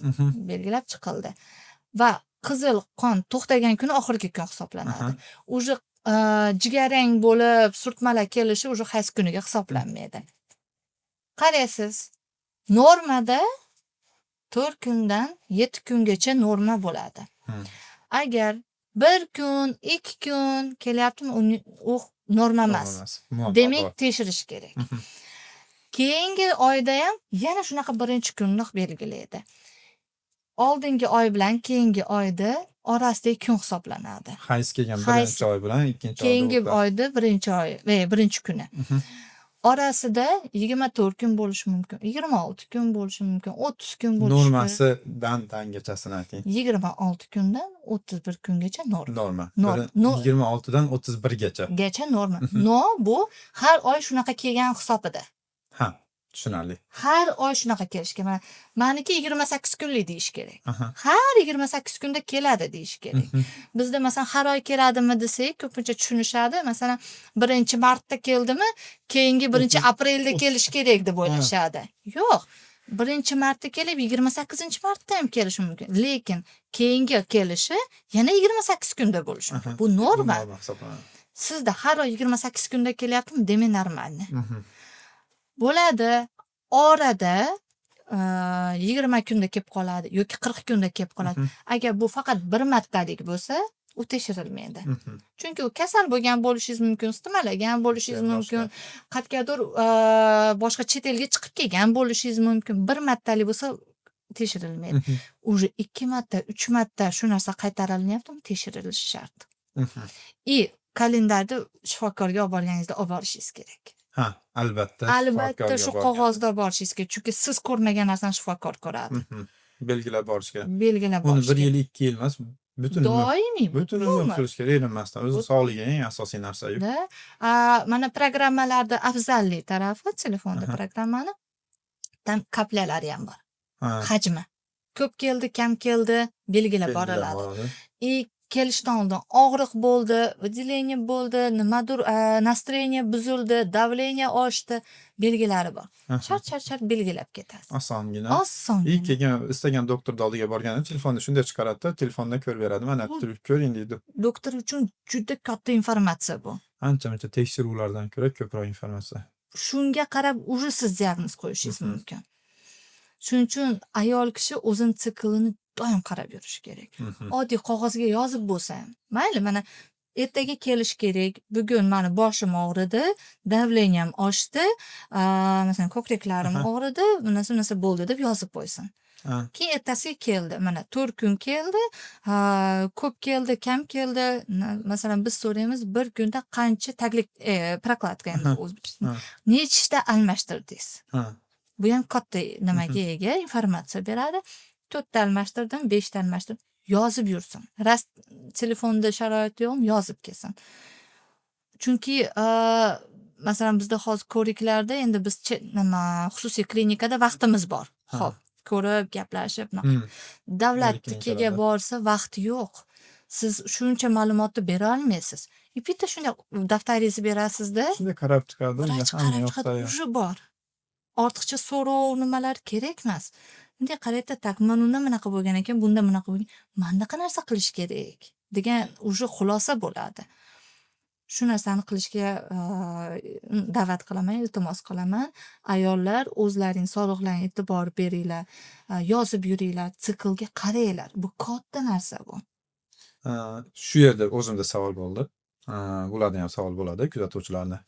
Belgilab chiqildi. Va qizil qon to'xtagan kuni oxirgi kun hisoblanadi. Уже jigarrang bo'lib surtmalar kelishi уже hayz kuniga hisoblanmaydi. Qaraysiz, normada 4 kundan 7 kungacha norma bo'ladi. Agar 1 kun, 2 kun kelyaptimi, u norma emas. Emas. Muammo Demak, bor. tekshirish kerak. Keyingi oyda ham yana shunaqa birinchi kunni belgilaydi. Oldingi oy bilan keyingi oyda orasidagi kun hisoblanadi. Hayz kelgan Hayz birinchi oy bilan ikkinchi oyda keyingi o'rtasi. Oyda birinchi oy, birinchi kuni. Orasida 24 kun bo'lishi mumkin, 26 kun bo'lishi mumkin, 30 kun bo'lishi mumkin. Normasidan dangachasini ayting. 26 kundan 31 kungacha norma. Norma. Norma. 26 dan 31 gacha. Gacha norma. Но bu har oy shunaqa kelgan hisobida. Ha, tushunarli. Har oy shunaqa kelishi kerak. Mana maniki 28 kunlik deyish kerak. Har 28 kunda keladi deyish kerak. Bizda, masalan, har oy keladimi desak, ko'pincha tushunishadi. Masalan, 1-martda keldimi, keyingi 1-aprelda kelishi kerak deb o'ylashadi. Yo'q. 1-martda kelib, 28-martda ham kelishi mumkin. Lekin keyingi kelishi yana 28 kunda bo'lishi mumkin. Bu Bu norma. norma hisoblanadi. Sizda har oy 28 kunda kelyaptimi, demak, нормальный. Bo'ladi. Orada 20 kunda kelib qoladi yoki 40 kunda kelib qoladi. Agar bu faqat bir martalik bo'lsa, u tekshirilmaydi. Chunki u kasal bo'lgan bo'lishingiz mumkin, isitmalagan bo'lishingiz Boshqa. mumkin, qayergadir boshqa chet elga chiqib kelgan bo'lishingiz mumkin. Bir martalik bo'lsa tekshirilmaydi. Уже ikki marta, uch marta shu narsa qaytarilyaptimi, tekshirilishi shart. И kalendarni shifokorga olib borganingizda olib borishingiz kerak. Ha, albatta. Albatta, shifokorga shu borgan. qog'ozda olib borishingiz kerak. Chunki siz ko'rmagan narsani shifokor ko'radi. Belgilab borish kerak. Belgilab Buni borish bir kerak. yil, 2 yil emas, butun umr, Doimiy, butun umr umr. surish kerak erinmasdan. O'zi sog'ligi eng asosiy narsa-yu. Da. Mana programmalarda afzallik tarafi, telefonda programmani там капля lari ham bor. Hajmi. Ko'p keldi, kam keldi, belgilab Belgilab boriladi. boradi. И kelishdan oldin og'riq bo'ldi, выделение bo'ldi, nimadir настроение buzildi, давление oshdi, belgilari bor. Shart, shart, shart belgilab ketasiz. Osongina. Osongina. И keyin istagan doktorni oldiga borganda telefonni shunday chiqaradida, telefondan ko'rib beradi. Mana turib ko'ring deydi. Doktor uchun juda katta informatsiya bu. Ancha muncha tekshiruvlardan ko'ra ko'proq informatsiya. Shunga qarab уже siz diagnoz qo'yishingiz mumkin. Shuning uchun ayol kishi o'zini siklini doim qarab yurishi kerak. Oddiy qog'ozga yozib bo'lsa ham, mayli, mana ertaga kelish kerak, bugun mani boshim og'ridi, давление m oshdi, masalan, ko'kraklarim og'ridi, bunasi bunasi bo'ldi deb yozib qo'ysin. Keyin ertasiga keldi. Mana 4 kun keldi, ko'p keldi, kam keldi. Masalan, biz so'raymiz, bir kunda qancha taglik прокладка endi o'zbekcha nechta almashtirdingiz? Bu ham katta nimaga ega, informatsiya beradi. To'rtta almashtirdim, beshta almashtirdim. Yozib yursin. Rost, telefonda sharoit yo'qmi, yozib kelsin. Chunki masalan, bizda hozir ko'riklarda endi biz nima, xususiy klinikada vaqtimiz bor. Xo'p, ko'rib, gaplashib, Davlatnikiga Klinikalarda. borsa vaqt yo'q. Siz shuncha ma'lumotni bera olmaysiz. И bitta shunday daftaringizni berasizda, Shunday qarab chiqadi, unga vrach hamma qarab chiqadi, yoqda. уже bor. Ortiqcha so'rov nimalar kerak emas. Bunday qaraydi, так, mana unda bunaqa bo'lgan ekan, bunda bunaqa bo'lgan. Mana bunaqa narsa qilish kerak degan уже xulosa bo'ladi. Shu narsani qilishga da'vat qilaman, iltimos qilaman. Ayollar, o'zlaring sog'liqlaringga e'tibor beringlar, yozib yuringlar, siklga qaranglar. Bu katta narsa bu. Shu yerda o'zimda savol bo'ldi. Bularda ham savol bo'ladi kuzatuvchilarni.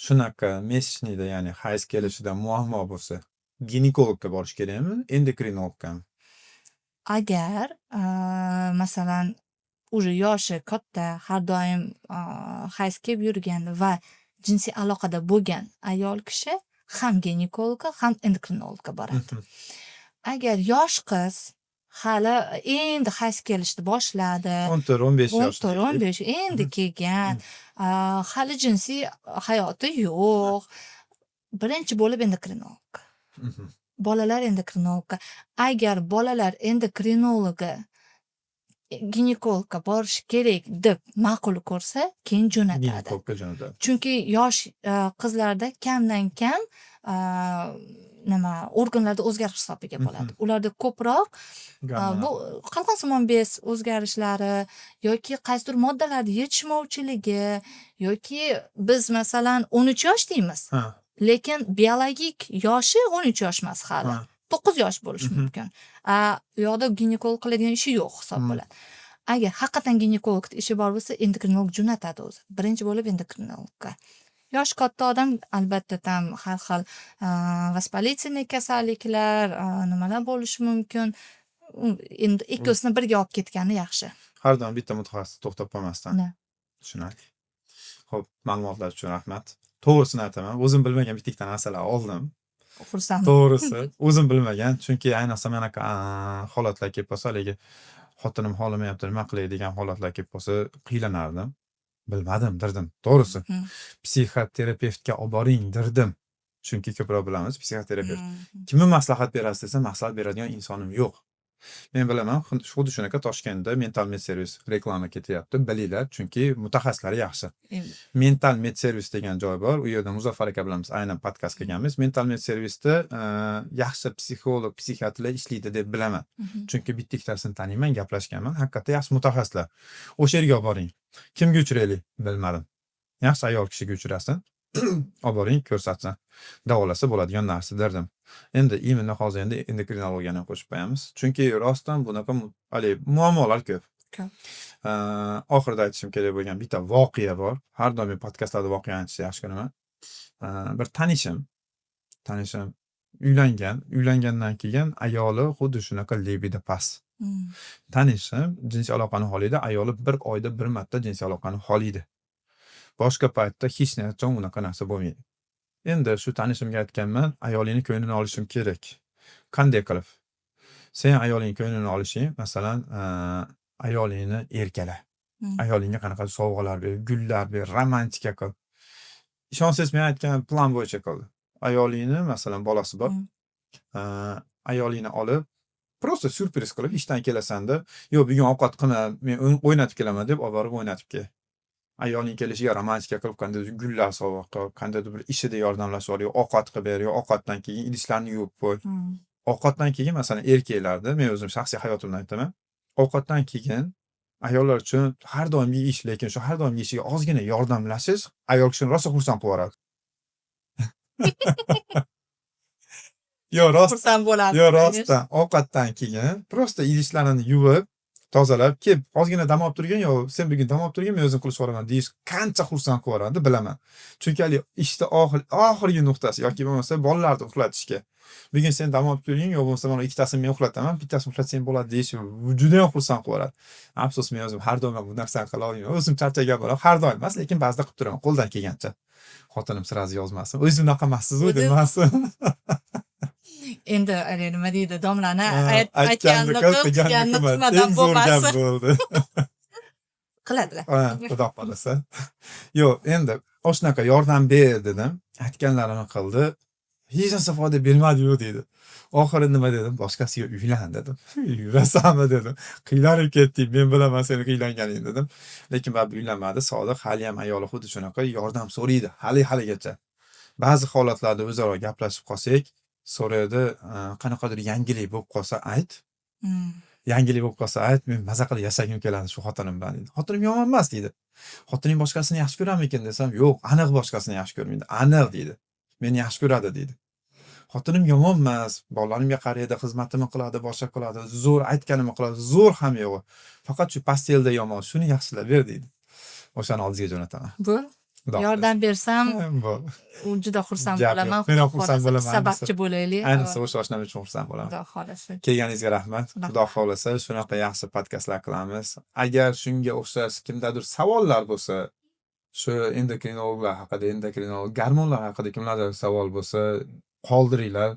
Shunaqa месячный da, ya'ni hayz kelishida muammo bo'lsa, ginekologga borish kerakmi, endokrinologgami? Agar masalan, уже yoshi katta, har doim hayz kelib yurgan va jinsiy aloqada bo'lgan ayol kishi ham ginekologga, ham endokrinologga boradi. Agar yosh qiz hali endi hayz kelishni boshladi, 14-15 o'n yoshda to'rt, 15 endi kelgan, hali jinsiy hayoti yo'q. Birinchi bo'lib endokrinolog. Bolalar endokrinologga. Agar bolalar endokrinologi ginekologga borish kerak deb ma'qul ko'rsa, keyin jo'natadi. Ginekologga jo'natadi. Chunki yosh qizlarda kamdan kam nima, organlarda o'zgarish hisobiga bo'ladi. Ularda ko'proq Gormonal. bu qalqonsimon bez o'zgarishlari yoki qaysidir moddalarni yetishmovchiligi yoki biz, masalan, 13 yosh deymiz. Lekin biologik yoshi 13 yosh emas hali. 9 yosh bo'lishi mumkin. U yoqda ginekolog qiladigan ishi yo'q hisob bo'ladi. Agar haqiqatan ginekologda ishi bor bo'lsa, endokrinolog jo'natadi o'zi. Birinchi bo'lib endokrinologga. Yoshi katta odam albatta там har xil воспалительный kasalliklar, nimalar bo'lishi mumkin. Endi ikkovsini birga olib ketgani yaxshi. Har doim bitta mutaxassis to'xtab qolmasdan. Да. Tushunarli. Xo'p, ma'lumotlar uchun rahmat. To'g'risini aytaman, o'zim bilmagan bitta ikkita narsalar oldim. Xursandman. To'g'risi, o'zim bilmagan, chunki ayniqsa manaqa holatlar kelib qolsa, haligi xotinim xohlamayapti, nima qilay degan holatlar kelib qolsa, qiynalарdim. Bilmadim derdim, to'g'risi. Psixoterapevtga olib boring derdim. Chunki ko'proq bilamiz psixoterapevt. Kimga maslahat berasiz desa, maslahat beradigan insonim yo'q. Men bilaman, xuddi shunaqa Toshkentda Mental Med Service reklama ketyapti. Bilinglar, chunki mutaxassislari yaxshi. Mental Med Service degan joy bor. U yerda Muzaffar aka bilan biz aynan podkast qilganmiz. Mental Med Service'da yaxshi psixolog, psixiatrlar ishlaydi deb bilaman. Chunki bitta ikkitasini taniyman, gaplashganman. Haqiqatda yaxshi mutaxassislar. O'sha yerga olib boring. Kimga uchraylik? Bilmadim. Yaxshi ayol kishiga uchrasin. Olib boring, ko'rsatsin. Davolasa bo'ladigan narsa derdim. Endi именно hozir endi endokrinologiyani ham qo'shib qo'yamiz. Chunki rostdan bunaqa haligi muammolar ko'p. Ko'p. Oxirida aytishim kerak bo'lgan bitta voqea bor. Har doim men podkastlarda voqeani aytishni yaxshi ko'raman. Bir tanishim uylangan. Uylangandan keyin ayoli xuddi shunaqa libido past. Tanishim jinsiy aloqani xohlaydi, ayoli bir oyda bir marta jinsiy aloqani xohlaydi. Boshqa paytda hech qachon unaqa narsa bo'lmaydi. Endi shu tanishimga aytganman, ayolingni ko'nglini olishim kerak. Qanday qilib? Sen ayolingni ko'nglini olishing, masalan, ayolingni erkala. Ayolingga qanaqadir sovg'alar ber, gullar ber, romantika qil. Ishonsangiz, men aytgan plan bo'yicha qildi. Ayolingni, masalan, bolasi bor. Ayolingni olib, просто syurpriz qilib ishdan kelasanda, "Yo'q, bugun ovqat qilma, men o'ynatib kelaman" deb olib borib o'ynatib kel. Ayolning kelishiga romantika qilib, qandaydir gullar sovg'a qil, qandaydir bir ishida yordamlashib yubor, yo ovqat qilib ber, yo ovqatdan keyin idishlarni yuvib qo'y. Ovqatdan keyin, masalan, erkaklarda, men o'zim shaxsiy hayotimdan aytaman, ovqatdan keyin ayollar uchun har doimgi ish, lekin shu har doimgi ishiga ozgina yordamlashish ayol kishini rosa xursand qilib yuboradi. Yo'q, rost. Xursand bo'ladi. Yo'q, rostdan. Ovqatdan keyin просто idishlarini yuvib, tozalab, "Kel, ozgina dam olib turgin, yo sen bugun dam olib turgin, men o'zim qilib yuboraman" deyish qancha xursand qilib yuboradi, bilaman. Chunki haligi ishni oxirgi nuqtasi yoki bo'lmasa bolalarni uxlatishga. Bugun sen dam olib turgin, yo bo'lmasa mana ikkitasini men uxlataman, bittasini uxlatsang bo'ladi deyish judayam xursand qilib yuboradi. Afsus, men o'zim har doim ham bu narsani qila olmayman. O'zim charchagan bo'laman. Har doim emas, lekin ba'zida qilib turaman qo'ldan kelgancha. Xotinim сразу yozmasin. "O'zingiz unaqa emassiz-u" demasin. Endi haligi nima deydi, domlani aytganini aytganini qil, qil, qilganini qilganini qilma. qilmadan Eng zo'r gap bo'lmasin. bo'ldi. Qiladilar. Ha, xudo xohlasa. Yo'q, endi oshunaqa yordam ber dedim. Aytganlarini qildi. Hech narsa foyda bermadi-yu deydi. Oxiri nima dedim? Boshqasiga uylan dedim. Yurasanmi dedim. Qiynalib ketding, men bilaman seni qiynalganingni dedim. Lekin baribir uylanmadi. Sodiq haliyam ayoli xuddi shunaqa yordam so'raydi hali haligacha. Ba'zi holatlarda o'zaro gaplashib qolsak, so'raydi, qanaqadir yangilik bo'lib qolsa ayt. Yangilik bo'lib qolsa ayt, men maza qilib yashagim keladi shu xotinim bilan deydi. Xotinim yomon emas deydi. Xotining boshqasini yaxshi ko'ramikin desam, yo'q, aniq boshqasini yaxshi ko'rmaydi. Aniq deydi. Meni yaxshi ko'radi deydi. Xotinim yomon emas, bolalarimga qaraydi, xizmatimni qiladi, boshqa qiladi, zo'r aytganimni qiladi, zo'r ham yo'q. Faqat shu постель da yomon, shuni yaxshilab ber deydi. O'shani oldingizga jo'nataman. Bo'l. Xudo xohlasa. Yordam bersam, Bo'ldi. u juda xursand Gap yo'q. bo'laman. Men ham Xudo xursand xohlasa bo'laman, ayniqsa. sababchi bo'laylik. Ayniqsa o'sha oshnam uchun xursand bo'laman. Xudo xohlasa. Kelganingizga rahmat. Rahmat. Xudo xohlasa shunaqa yaxshi podkastlar qilamiz. Agar shunga o'xshash kimdadir savollar bo'lsa, shu endokrinologlar haqida, endokrinolog gormonlar haqida kimlardir savol bo'lsa, qoldiringlar.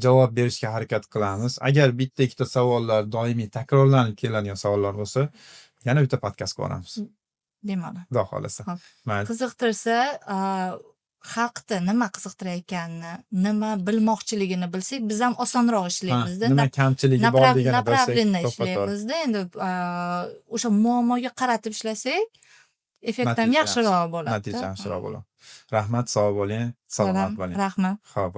Javob berishga harakat qilamiz. Agar bitta ikkita savollar doimiy takrorlanib keladigan savollar bo'lsa, yana bitta podkast qilib yuboramiz. Bemalol. Xudo xohlasa. Xo'p. Mayli. Qiziqtirsa, xalqni nima qiziqtirayotganini, nima bilmoqchiligini bilsak, biz ham osonroq Ha, ishlaymizda. nima kamchiligi borligini bilsak, Направленно to'ppa-to'g'ri. ishlaymizda. Endi o'sha muammoga qaratib ishlasak, effekt ham Natija yaxshiroq yaxshi. bo'ladi. Natija yaxshiroq bo'ladi. Rahmat, sog' bo'ling, salomat Rahmat. bo'ling. Rahmat. Xo'p.